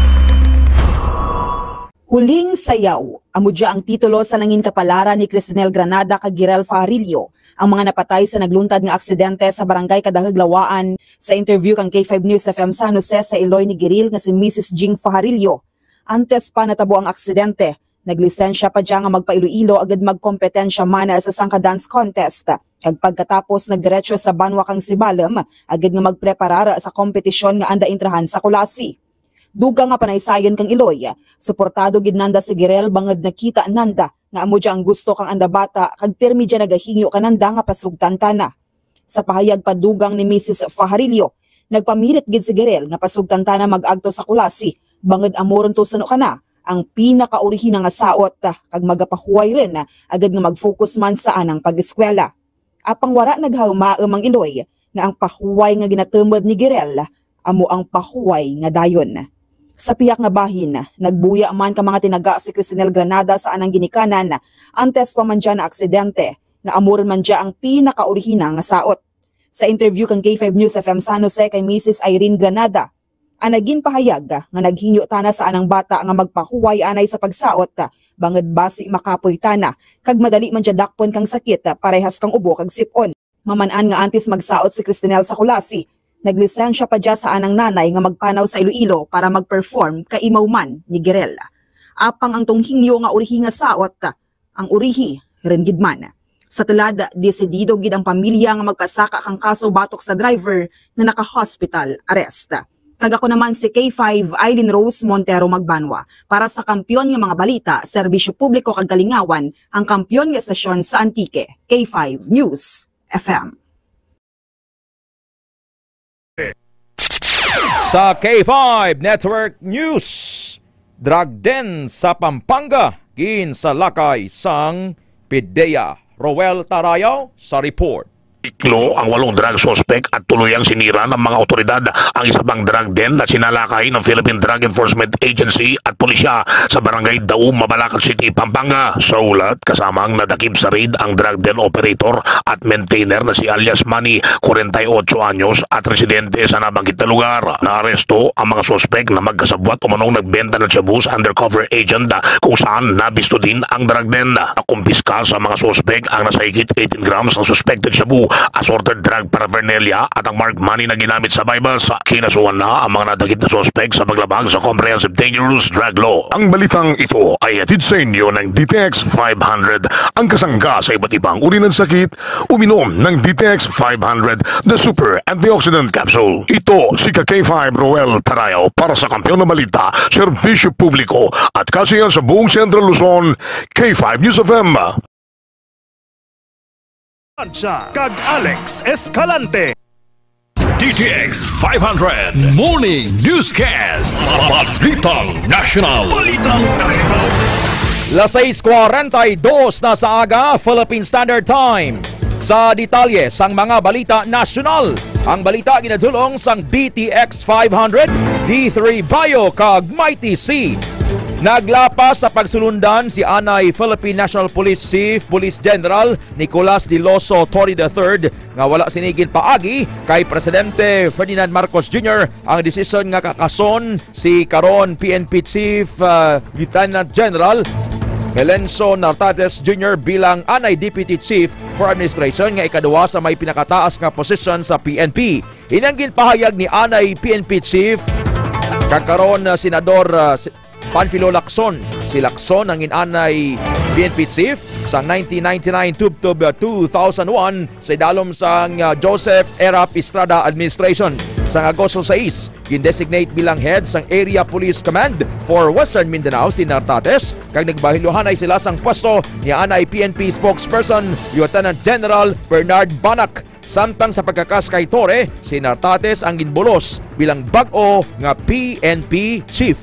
Huling sayaw. Amo dia ang titulo sa nangin kapalaran ni Cristinel Granada kag Girel Fajarillo, ang mga napatay sa nagluntad nga aksidente sa Barangay Kadahug, Laua-an. Sa interview kang K five News F M San Jose sa iloy ni Girel nga si Missus Jing Fajarillo. Antes pa natabo ang aksidente, naglisensya pa dia nga magpa-Iloilo agud magkompetensya man sa sangka dance contest. Kag pagkatapos, nagdiretso sa banwa kang Sibalom agud nga magpreparar sa kompetisyon nga anda intrahan sa Culasi. Dugang nga panaysayon kang iloy, suportado gid nanda si Girel bangod nakita nanda nga amo dia ang gusto kang anda bata kag pirmi dia nagahingyo kananda nga pasugtan tana. Sa pahayag pa dugang ni Missus Fajarillo, nagpamilit gid si Girel nga pasugtan tana mag-agto sa Culasi bangod amo run to suno kana ang pinakaorihinal nga saot kag magapahuway run agud nga mag-focus man sa anang pag-eskwela. Apang wala naghahumaom ang iloy nga ang pahuway nga ginatumod ni Girel amo ang pahuway nga dayon. Sa pihak nga bahin, nagbuya man ka mga tinaga si Cristinel Granada sa anang ginikanan antes pa man dia na aksidente, nga amo run man dia ang pinakaorihinal nga saot. Sa interview kang K five News F M San Jose kay Missus Irene Granada, ang nagin pahayag nga naghingyo tana sa anang bata nga magpahuway anay sa pagsaot, bangod basi makapoy tana kag madali man dia dakpon kang sakit parehas kang ubo kag sip-on. Maman-an nga antes magsaot si Cristinel sa Culasi, naglisensya pa dia sa anang nanay nga magpanaw sa Iloilo para mag-perform kaimaw man ni Girel. Apang ang tunghingyo nga urihi nga saot, ang urihi run gid man. Sa tulad, desidido gid ang pamilya nga magpasaka kang kaso batok sa driver nga naka-hospital arrest. Kag ako naman si K five Eileen Rose Montero Magbanwa para sa Kampiyon nga mga balita, serbisyo publiko kag kalingawan, ang kampiyon nga estasyon sa Antique, K five News F M. Sa K five Network News, drug den sa Pampanga ginsalakay sang PDEA. Roel Tarayaw sa report. Iklo ang walong drug suspect at tuluyang sinira ng mga otoridad ang isa pang drug den na sinalakay ng Philippine Drug Enforcement Agency at pulisya sa barangay Daum, Mabalacat City, Pampanga. Sa ulat, kasama ang nadakip sa raid ang drug den operator at maintainer na si alias Manny, kwarenta y ocho anyos, at residente sa nabanggit na lugar. Naaresto ang mga suspek na magkasabwat umanong nagbenta ng shabu sa undercover agent, kung saan nabisto din ang drug den. Nakumpiska sa mga suspek ang nasa higit eighteen grams ng suspected shabu, assorted drug paraphernalia, at ang marked money na ginamit sa buy-bust. Kinasuhan na ang mga nadakip na suspek sa paglabag sa Comprehensive Dangerous Drug Law. Ang balitang ito ay hatid sa inyo ng D T X five hundred, ang kasangga sa iba't ibang uri ng sakit. Uminom ng D T X five hundred, the super antioxidant capsule. Ito si ka K five Roel Tarayaw para sa Kampiyon ng Balita, Serbisyo Publiko at Kasiyahan sa buong Central Luzon, K five News F M. Ancha kag Alex Escalante. D T X five hundred Morning Newscast. Balitang National. Balitang National. Las sais cuarenta y dos na sa aga, Philippine Standard Time. Sa detalye sang mga balita nasyonal, ang balita ginadulong sang D T X five hundred, D three Bio, kag Mighty C. Naglapas sa pagsulundan si anay Philippine National Police Chief Police General Nicolas Delaoso Torre the third, nga wala sini ginpaagi kay Presidente Ferdinand Marcos Junior ang desisyon nga kakason si karon P N P Chief, ah, Lieutenant General Melencio Nartates Junior bilang anay Deputy Chief for Administration nga ikaduha sa may pinakataas nga posisyon sa P N P. Ini ang ginpahayag ni anay P N P Chief kag karon, ah, Senador, ah, si-, Panfilo Lacson. Si Lacson ang inanay P N P chief sang nineteen ninety-nine tubtob two thousand one sa idalom sang, ah, Joseph Erap Estrada administration. Sang Agosto sais, gindesignate bilang head sang Area Police Command for Western Mindanao si Nartates, kag nagbahiluhanay sila sang pwesto ni anay P N P spokesperson Lieutenant General Bernard Banac. Samtang sa pagkakas kay Torre, si Nartates ang ginbulos bilang bag-o nga P N P chief.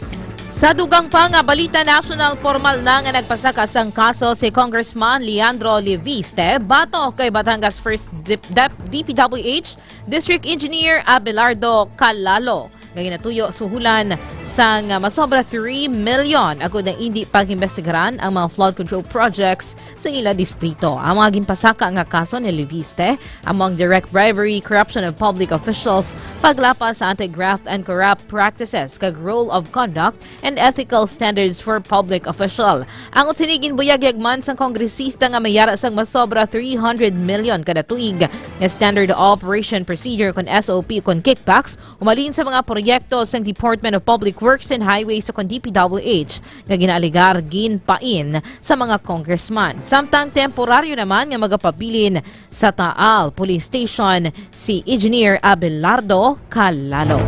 Sa dugang pa nga balita nasyonal, pormal na nga nagpasaka sang kaso si Congressman Leandro Leviste batok kay Batangas First Dep-, Dep-, D P W H District Engineer Abelardo Calalo, nga ginatuyo suhulan sang, ah, masobra three million agod nga indi pag-imbestigaran ang mga flood control projects sa ila distrito. Ang mga ginpasaka nga kaso ni Leviste amo ang direct bribery, corruption of public officials, paglapas sa anti-graft and corrupt practices, kag rule of conduct and ethical standards for public official. Ang sini ginbuyagyag man sang kongresista nga may yara sang masobra three hundred million kada tuig nga standard operation procedure kon S O P kon kickbacks umalin sa mga proyekto sang Department of Public Works and Highways o kon D P W H nga ginaalegar ginpain sa mga congressman. Samtang temporaryo naman nga magapabilin sa Taal Police Station si Engineer Abelardo Calalo.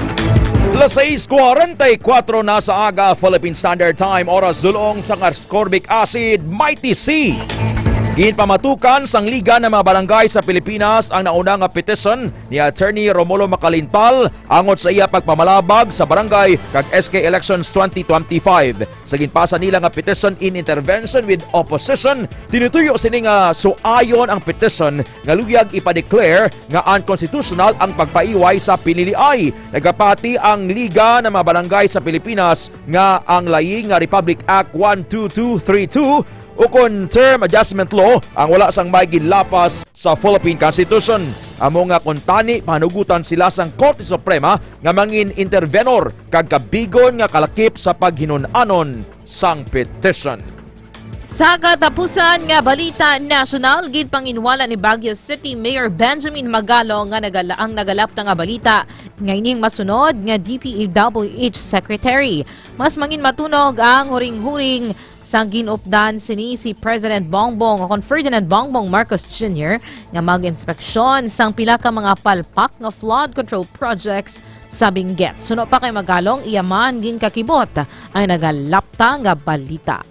Las sais cuarenta y cuatro na sa aga, Philippine Standard Time, oras dulong sang ascorbic acid, Mighty C. Ginpamatukan sang Liga ng mga Barangay sa Pilipinas ang nauna nga petisyon ni Attorney Romulo Macalintal angot sa iya pagpamalabag sa barangay kag S K elections twenty twenty-five. Sa ginpasa nila nga petition in intervention with opposition, tinutuyo sini nga suayon ang petition nga luyag ipa-declare nga unconstitutional ang pagpaiway sa piniliay. Nagapati ang Liga ng mga Barangay sa Pilipinas nga ang layi nga Republic Act one two two three two ukon Term Adjustment Law ang wala sang may ginlapas sa Philippine Constitution. Amo nga kuntani, panugutan sila sang Korte Suprema nga mangin intervenor kag kabigon nga kalakip sa paghinun-anon sang petition. Sa katapusan nga balita nasyonal, ginpanginwala ni Baguio City Mayor Benjamin Magalong nga nagala-, ang nagalapta nga balita nga ining masunod nga D P W H Secretary. Mas mangin matunog ang huring-huring sang ginupdan sini si President Bongbong o kon Ferdinand Bongbong Marcos Junior nga mag-inspeksyon sang pila ka mga palpak nga flood control projects sa Benguet. Suno pa kay Magalong, iya man ginkakibot ang nagalapta nga balita.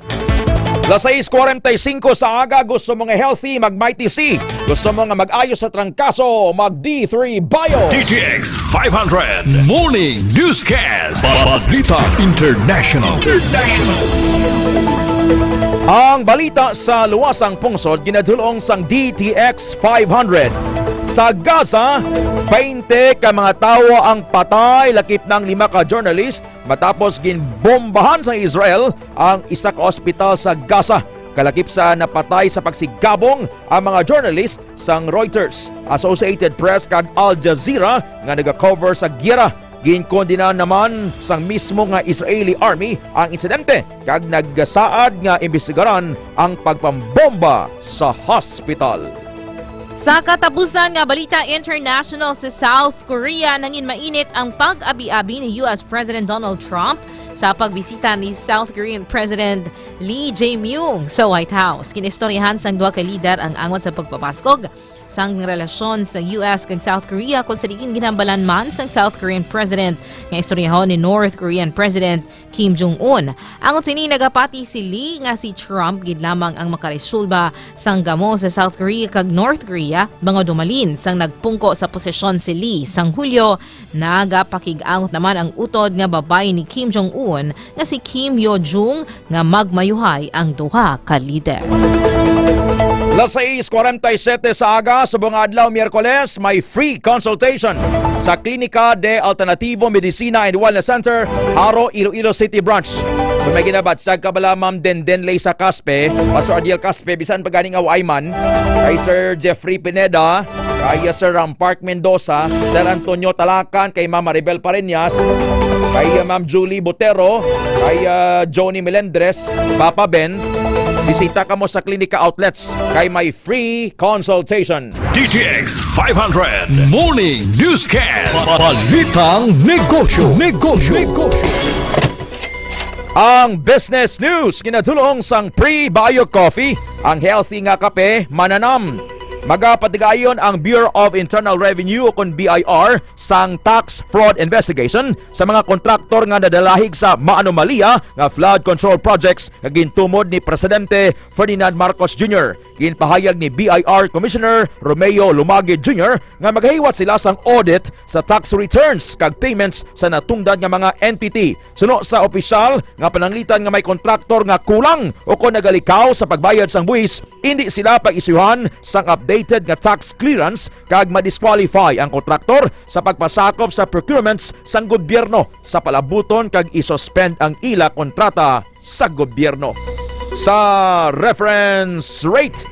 Las sais cuarenta y cinco sa aga, gusto mo nga healthy, mag Mighty C. Gusto mo nga mag-ayo sa trangkaso, mag D three Bio. D T X five hundred Morning Newscast. Balita International. Ang balita sa luwasang pungsod ginadulong sang D T X five hundred. Sa Gaza, baynte ka mga tawo ang patay, lakip na ang lima ka journalist matapos ginbombahan sang Israel ang isa ka ospital sa Gaza. Kalakip sa napatay sa pagsigabong ang mga journalist sang Reuters, Associated Press kag Al Jazeera nga nagakover sa giyera. Ginkondena naman sang mismo nga Israeli Army ang insidente kag nagsaad nga imbestigaran ang pagpambomba sa hospital. Sa katapusan nga balita international, sa South Korea, nangin mainit ang pag-abi-abi ni U S President Donald Trump sa pagbisita ni South Korean President Lee Jae-myung sa White House. Ginistoryahan sang duha ka lider ang angot sa pagpabaskog sang relasyon sa U S kag South Korea, kung sa diin ginhambalan man sang South Korean President nga istoryahon ni North Korean President Kim Jong-un. Angot sini, nagapati si Lee nga si Trump gid lamang ang makaresolba sang gamo sa South Korea kag North Korea, bangod humalin sang nagpungko sa posisyon si Lee sang Hulyo. Nagapakig-angot naman ang utod nga babayi ni Kim Jong-un nga si Kim Yo Jong nga magmayuhay ang duha ka lider. Las sais cuarenta y siete sa aga, subong nga adlaw, Miyerkules, may free consultation sa Klinika de Alternativo Medicina and Wellness Center, Jaro, Iloilo City Branch. Kung may ginabatyag ka bala, Ma'am Denden Leysa Caspe, Pastor Adiel Caspe, bisan pa gani nga waay man, kay Sir Jeffrey Pineda, kay Sir Ram Park Mendoza, Sir Antonio Talacan, kay Ma'am Maribel Pareñas, kay Ma'am Julie Botero, kay, ah, Johnny Melendres, Papa Ben, bisita kamo sa Klinika Outlets kay may free consultation. D T X five hundred Morning Newscast. Balitang negosyo. Negosyo. Negosyo. Ang business news ginadulong sang Pre-Bio Coffee, ang healthy nga kape, mananam. Magapatigayon ang Bureau of Internal Revenue o kon B I R sang tax fraud investigation sa mga kontraktor nga nadalahig sa maanomalya nga flood control projects nga gintumod ni Presidente Ferdinand Marcos Junior. Ginpahayag ni B I R Commissioner Romeo Lumagid Junior nga magahiwat sila sang audit sa tax returns kag payments sa natungdan nga mga entity. Suno sa opisyal nga pananglitan nga may kontraktor nga kulang o kon nagalikaw sa pagbayad sang buwis, indi sila pag-isyuhan sang update mandated nga tax clearance kag ma-disqualify ang kontraktor sa pagpasakop sa procurements sang gobyerno sa palabuton kag i-suspend ang ila kontrata sa gobyerno. Sa reference rate,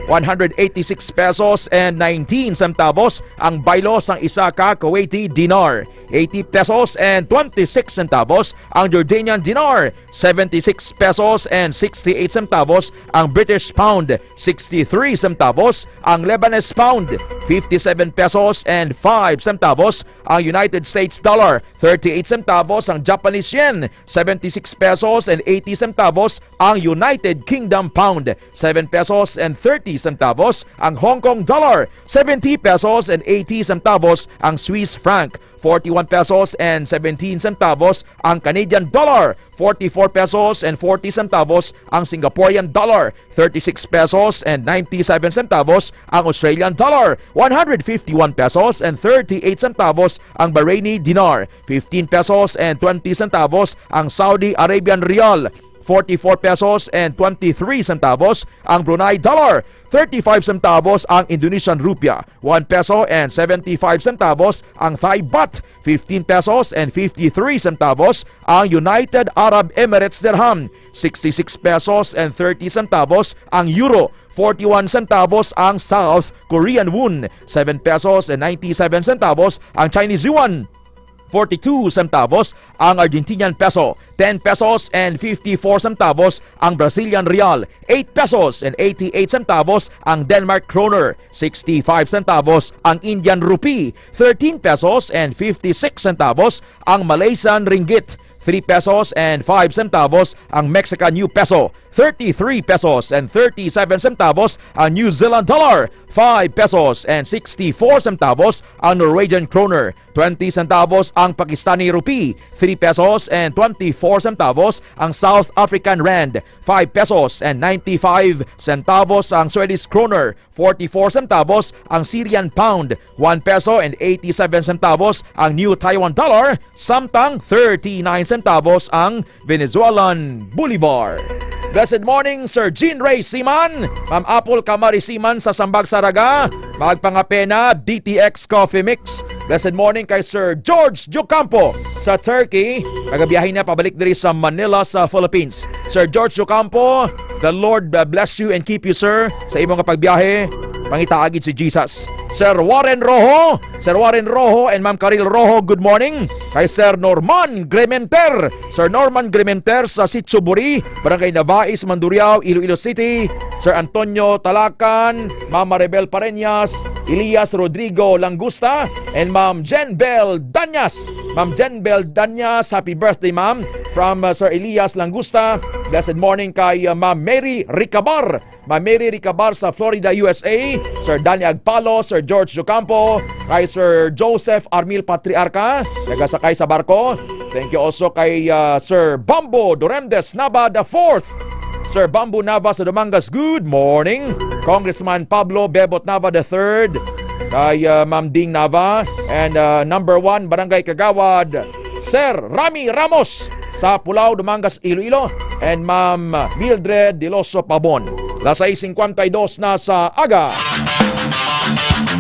one hundred eighty-six pesos and nineteen centavos ang baylo sang isa ka Kuwaiti dinar, eighty pesos and twenty-six centavos ang Jordanian dinar, seventy-six pesos and sixty-eight centavos ang British pound, sixty-three centavos ang Lebanese pound, fifty-seven pesos and five centavos ang United States dollar, thirty-eight centavos ang Japanese yen, seventy-six pesos and eighty centavos ang United Kingdom pound, seven pesos and thirty centavos ang Hong Kong dollar, seventy pesos and eighty centavos ang Swiss franc, forty-one pesos and seventeen centavos ang Canadian dollar, forty-four pesos and forty centavos ang Singaporean dollar, thirty-six pesos and ninety-seven centavos ang Australian dollar, one hundred fifty-one pesos and thirty-eight centavos ang Bahraini dinar, fifteen pesos and twenty centavos ang Saudi Arabian rial, forty-four pesos and twenty-three centavos ang Brunei dollar, thirty-five centavos ang Indonesian rupiah, one peso and seventy-five centavos ang Thai baht, fifteen pesos and fifty-three centavos ang United Arab Emirates dirham, sixty-six pesos and thirty centavos ang euro, forty-one centavos ang South Korean won, seven pesos and ninety-seven centavos ang Chinese yuan, forty-two centavos ang Argentinian peso, ten pesos and fifty-four centavos ang Brazilian real, eight pesos and eighty-eight centavos ang Denmark kroner, sixty-five centavos ang Indian rupee, thirteen pesos and fifty-six centavos ang Malaysian ringgit, three pesos and five centavos ang Mexican new peso, thirty-three pesos and thirty-seven centavos ang New Zealand dollar, five pesos and sixty-four centavos ang Norwegian kroner, twenty centavos ang Pakistani rupee, three pesos and twenty-four centavos ang South African rand, five pesos and ninety-five centavos ang Swedish kroner, forty-four centavos ang Syrian pound, one peso and eighty-seven centavos ang New Taiwan dollar, samtang thirty-nine centavos ang Venezuelan bolivar. Blessed morning, Sir Jean Ray Siman, Ma'am Apple Kamari Siman sa Sambag Saraga, magpangapena, D T X Coffee Mix. Blessed morning kay Sir George Jocampo sa Turkey, nagabiyahe na pabalik diri sa Manila sa Philippines. Sir George Jocampo, the Lord, uh, bless you and keep you, sir, sa imo nga pagbiyahe. Pangitaa gid si Jesus. Sir Warren Rojo, Sir Warren Rojo and Ma'am Karil Rojo, good morning. Kay Sir Norman Grementer, Sir Norman Grementer sa Sitio Buri, Barangay Navais, Mandurriao, Iloilo City. Sir Antonio Talacan, Ma'am Maribel Pareñas, Elias Rodrigo Langusta, and Ma'am Jen Bel Danyas. Ma'am Jen Bel Danyas, happy birthday, ma'am. From, uh, Sir Elias Langusta, blessed morning kay, uh, Ma'am Mary Ricabar. Ma'am Mary Ricabar sa Florida, U S A. Sir Danny Agpalo, Sir George Jocampo, kay Sir Joseph Armil Patriarca, nagasakay sa barko. Thank you also kay, uh, Sir Bambo Doremdes Nava the fourth. Sir Bambo Nava sa Dumangas, good morning. Congressman Pablo Bebot Nava the third, kay, uh, Ma'am Ding Nava, and, uh, number one, Barangay Kagawad, Sir Rami Ramos sa Pulao, Dumangas, Iloilo, and Ma'am Mildred Diloso Pabon. Las sais cincuenta y dos na sa aga.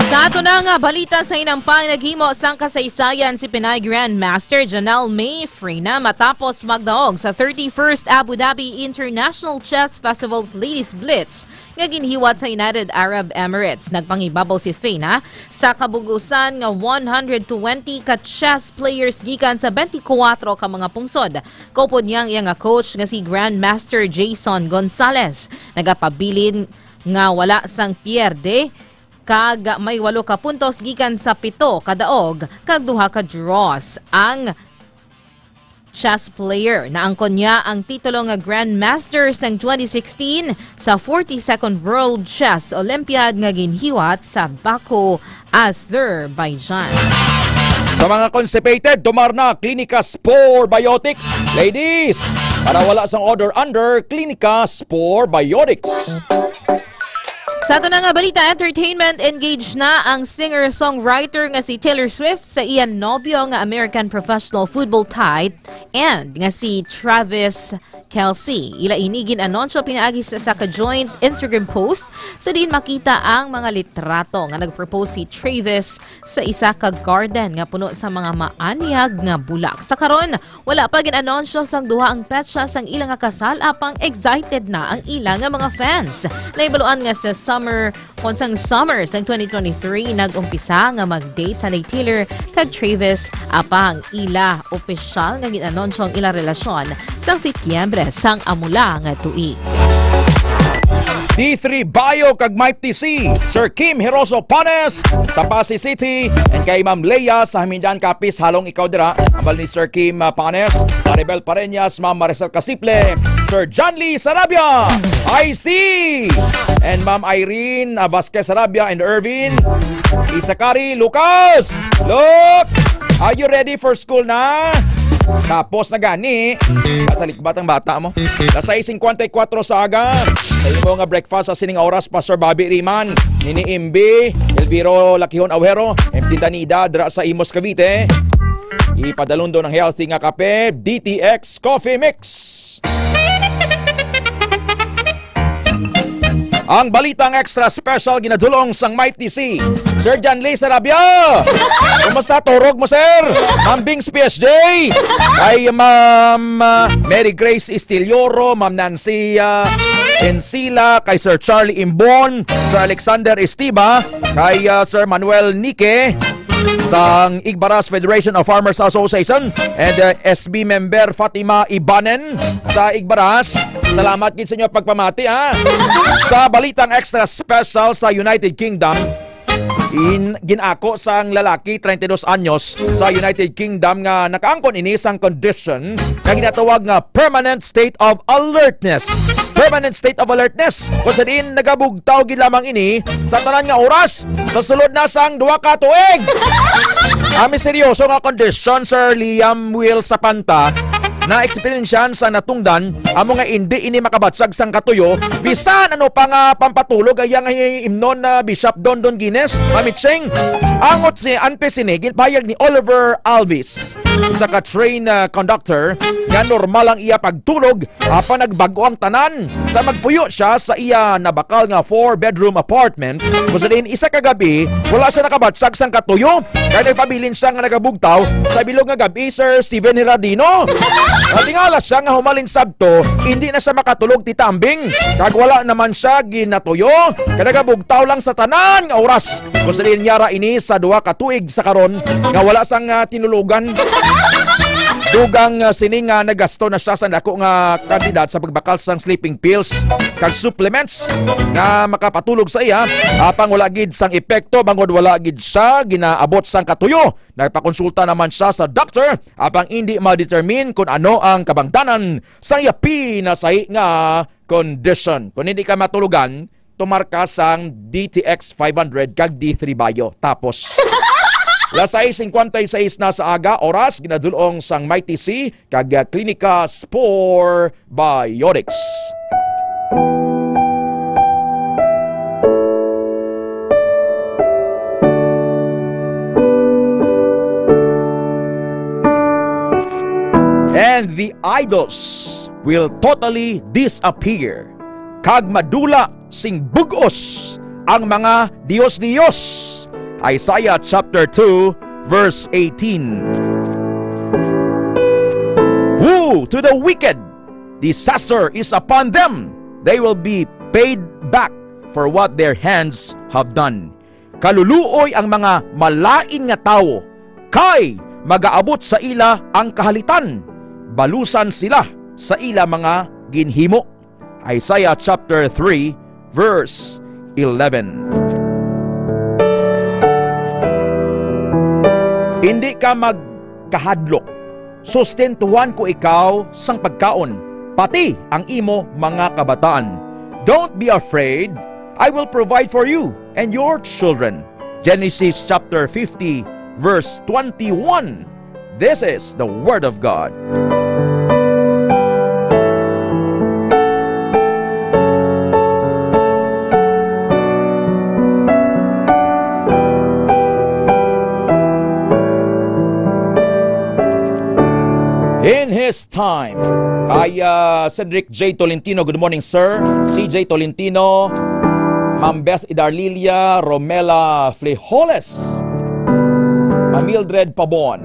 Sa ato na nga balita, sa hinampang naghimo sang kasaysayan si Pinay Grandmaster Janelle May Freyna matapos magdaog sa thirty-first Abu Dhabi International Chess Festival's Ladies Blitz nga ginhiwat sa United Arab Emirates. Nagpangibabaw si Freyna sa kabug-usan nga one hundred twenty ka chess players gikan sa twenty-four ka mga pungsod. Kaupod niya ang iya nga coach nga si Grandmaster Jason Gonzalez. Nagapabilin nga wala sang pierde kag may walo ka puntos gikan sa pito ka daog kag duha ka draws ang chess player. Naangkon niya ang titulo nga Grandmaster sang twenty sixteen sa forty-second World Chess Olympiad nga ginhiwat sa Baku, Azerbaijan. Sa mga constipated, tumar na Klinika Spore Biotics. Ladies, para wala sang odor under, Klinika Spore Biotics. Sa ato na nga balita, entertainment, engaged na ang singer-songwriter nga si Taylor Swift sa iya nobyo nga American professional football tight end nga si Travis Kelce. Ila ini gin-anunsyo pinaagi sa isa ka joint Instagram post, sa diin makita ang mga litrato nga nag-propose si Travis sa isa ka garden nga puno sa mga maanyag nga bulak. Sa karon, wala pa gin-anunsyo sang duha ang petsa sang ila nga kasal, apang excited na ang ila nga mga fans. Nahibaluan nga sa summer, kon sang summer sang twenty twenty-three, nag-umpisa nga mag-date sanay Taylor kag Travis, apang ila opisyal nga gin-anunsyo ang ila relasyon sang Setyembre sang amo la nga tuig. D three Bayo kag Mike T C, Sir Kim Hiroso Panes sa Passi City, and kay Ma'am Leia sa Hamindan, Capiz. Halong ikaw dira, abal ni Sir Kim, ah, Panes, Maribel Pareñas, Ma'am Maricel Casiple, Sir John Lee Sarabia, I C, and Ma'am Irene, ah, Vasquez Sarabia and Irvin Isakari Lucas. Look! Are you ready for school na? Tapos na gani. Sa likbat ang bata mo. Alas sais singkwenta y kuwatro sa aga. Sa imo nga breakfast sa sining oras, Pastor Bobby Riman, Nini Imbi, Elviro Lakihon Awero, M T Tanida, dira sa Imus, Cavite. Ipadalon do ng healthy nga kape, D T X Coffee Mix. Ang balitang extra special ginadulong sang Mighty C, Sir John Lee Sarabia. Kumusta? Turog mo, sir? Ma'am Bings P S J. Kay Ma'am, ah, Mary Grace Istilioro, Ma'am Nancy, ah, Encila, kay Sir Charlie Imbon, Sir Alexander Estiba, kay, ah, Sir Manuel Nique, sang Igbaras Federation of Farmers Association, and, uh, S B member Fatima Ibanen sa Igbaras. Salamat gid sa inyo pagpamati, ha. Sa balitang extra special sa United Kingdom, in, ginako sang lalaki, treinta y dos anyos, sa United Kingdom nga nakaangkon ini sang condition nga ginatawag nga permanent state of alertness. Permanent state of alertness, kung sa diin nagabugtaw gid lamang ini sa tanan nga oras sa sulod na sang duha ka tuig. Ang misteryoso nga kondisyon, Sir Liam Will Sapanta, na eksperyensyahan sa natungdan, amo nga indi ini makabatsag sang katuyo, bisan ano pa nga pampatulog, ay ang imnon na Bishop Don Don Guinness, Mamitsing. Angot si antes sini, ginpahayag ni Oliver Alvis, isa ka train, ah, conductor, nga normal ang iya pagtulog, apan nagbag-o ang tanan sa magpuyo siya sa iya nabakal nga four-bedroom apartment, kung sa diin isa ka gabi, wala siya nakabatsag sang katuyo, kay nagpabilin siya nga nagabugtaw sa bilog nga gabi, Sir Steven Herardino. Natingala siya nga humalin sabto, hindi na siya makatulog, Tita Ambing, kag wala naman siya ginatuyo, kay nagabugtaw lang sa tanan nga oras. Kung sa diin niya ra ini sa duha ka tuig sa karon nga wala sang, ah, tinulugan. Dugang, ah, sini nga nagasto na siya sa dako nga kantidad sa pagbakal sang sleeping pills kag supplements nga makapatulog sa iya, apang wala gid sang epekto bangod wala gid siya ginaabot sang katuyo. Nagpakonsulta naman siya sa doktor, apang indi ma-determine kung ano ang kabangdanan sa iya pinasahi nga condition. Kung hindi ka matulugan, tumar ka sang D T X five hundred kag D three Bio. Tapos, alas sais singkwenta y sais na sa aga, oras, ginadulong sang Mighty C kag, ah, Klinika Spore Biotics. And the idols will totally disappear, kag madula sing bug-os ang mga dios-dios. Isaiah chapter two, verse eighteen. Woe to the wicked! Disaster is upon them! They will be paid back for what their hands have done. Kaluluoy ang mga malain nga tawo, kay magaabot sa ila ang kahalitan. Balusan sila sa ila mga ginhimo. Isaiah chapter three, verse eleven. Indi ka magkahadlok. Sustentuhan ko ikaw sang pagkaon, pati ang imo mga kabataan. Don't be afraid. I will provide for you and your children. Genesis chapter fifty, verse twenty-one. This is the word of God. In his time. Kay, ah, Cedric J Tolentino, good morning, sir. C J Tolentino, Ma'am Beth Idarlilia, Romela Flejoles, Ma'am Mildred Pabon,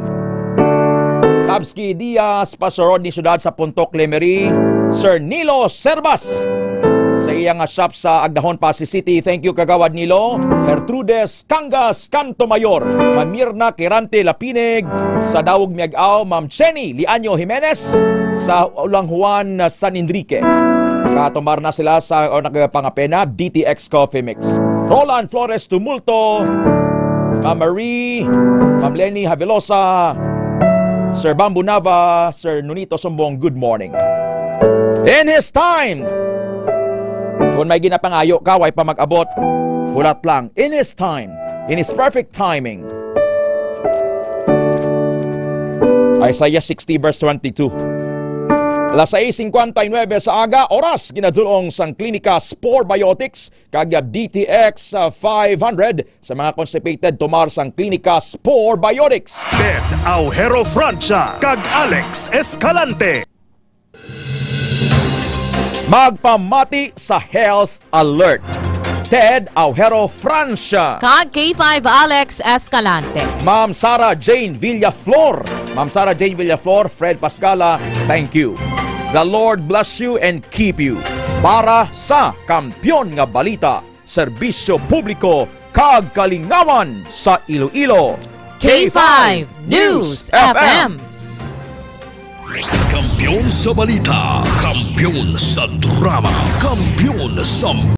Tabski Diaz, Pastor Rodney Ciudad sa Puntok Lemery, Sir Nilo Servas sa iya nga shop sa Agdahon, Passi City. Thank you, Kagawad Nilo. Gertrudes Cangas, Canto Mayor, Ma'am Mirna Quirante Lapinig, sa Daug Miag-aw, Ma'am Chenny Liaño Jimenez, sa Ulang Juan, San Enrique. Katumar na sila sa, o, nagpangapena, D T X Coffee Mix. Roland Flores Tumulto, Ma'am Marie, Ma'am Lenny Havelosa, Sir Bamboo Nava, Sir Nunito Sumbong, good morning. In his time, kung may ginapangayo ka, way pa mag-abot, hulat lang. In his time, in his perfect timing. Isaiah sixty verse twenty-two. Alas sais cincuenta y nueve sa aga, oras, ginadulong sang Klinika Spore Biotics kag D T X, ah, five hundred sa mga constipated, tumar sang Klinika Spore Biotics. Ted Aujero Francia kag Alex Escalante. Magpamati sa Health Alert, Ted Aujero Francia. Kag K five Alex Escalante. Ma'am Sarah Jane Villaflor. Ma'am Sarah Jane Villaflor, Fred Pascala, thank you. The Lord bless you and keep you. Para sa Kampiyon nga Balita, Serbisyo Publiko, kag Kalingawan sa Iloilo, K five News F M. Kampiyon sa balita, kampiyon sa drama, kampiyon sa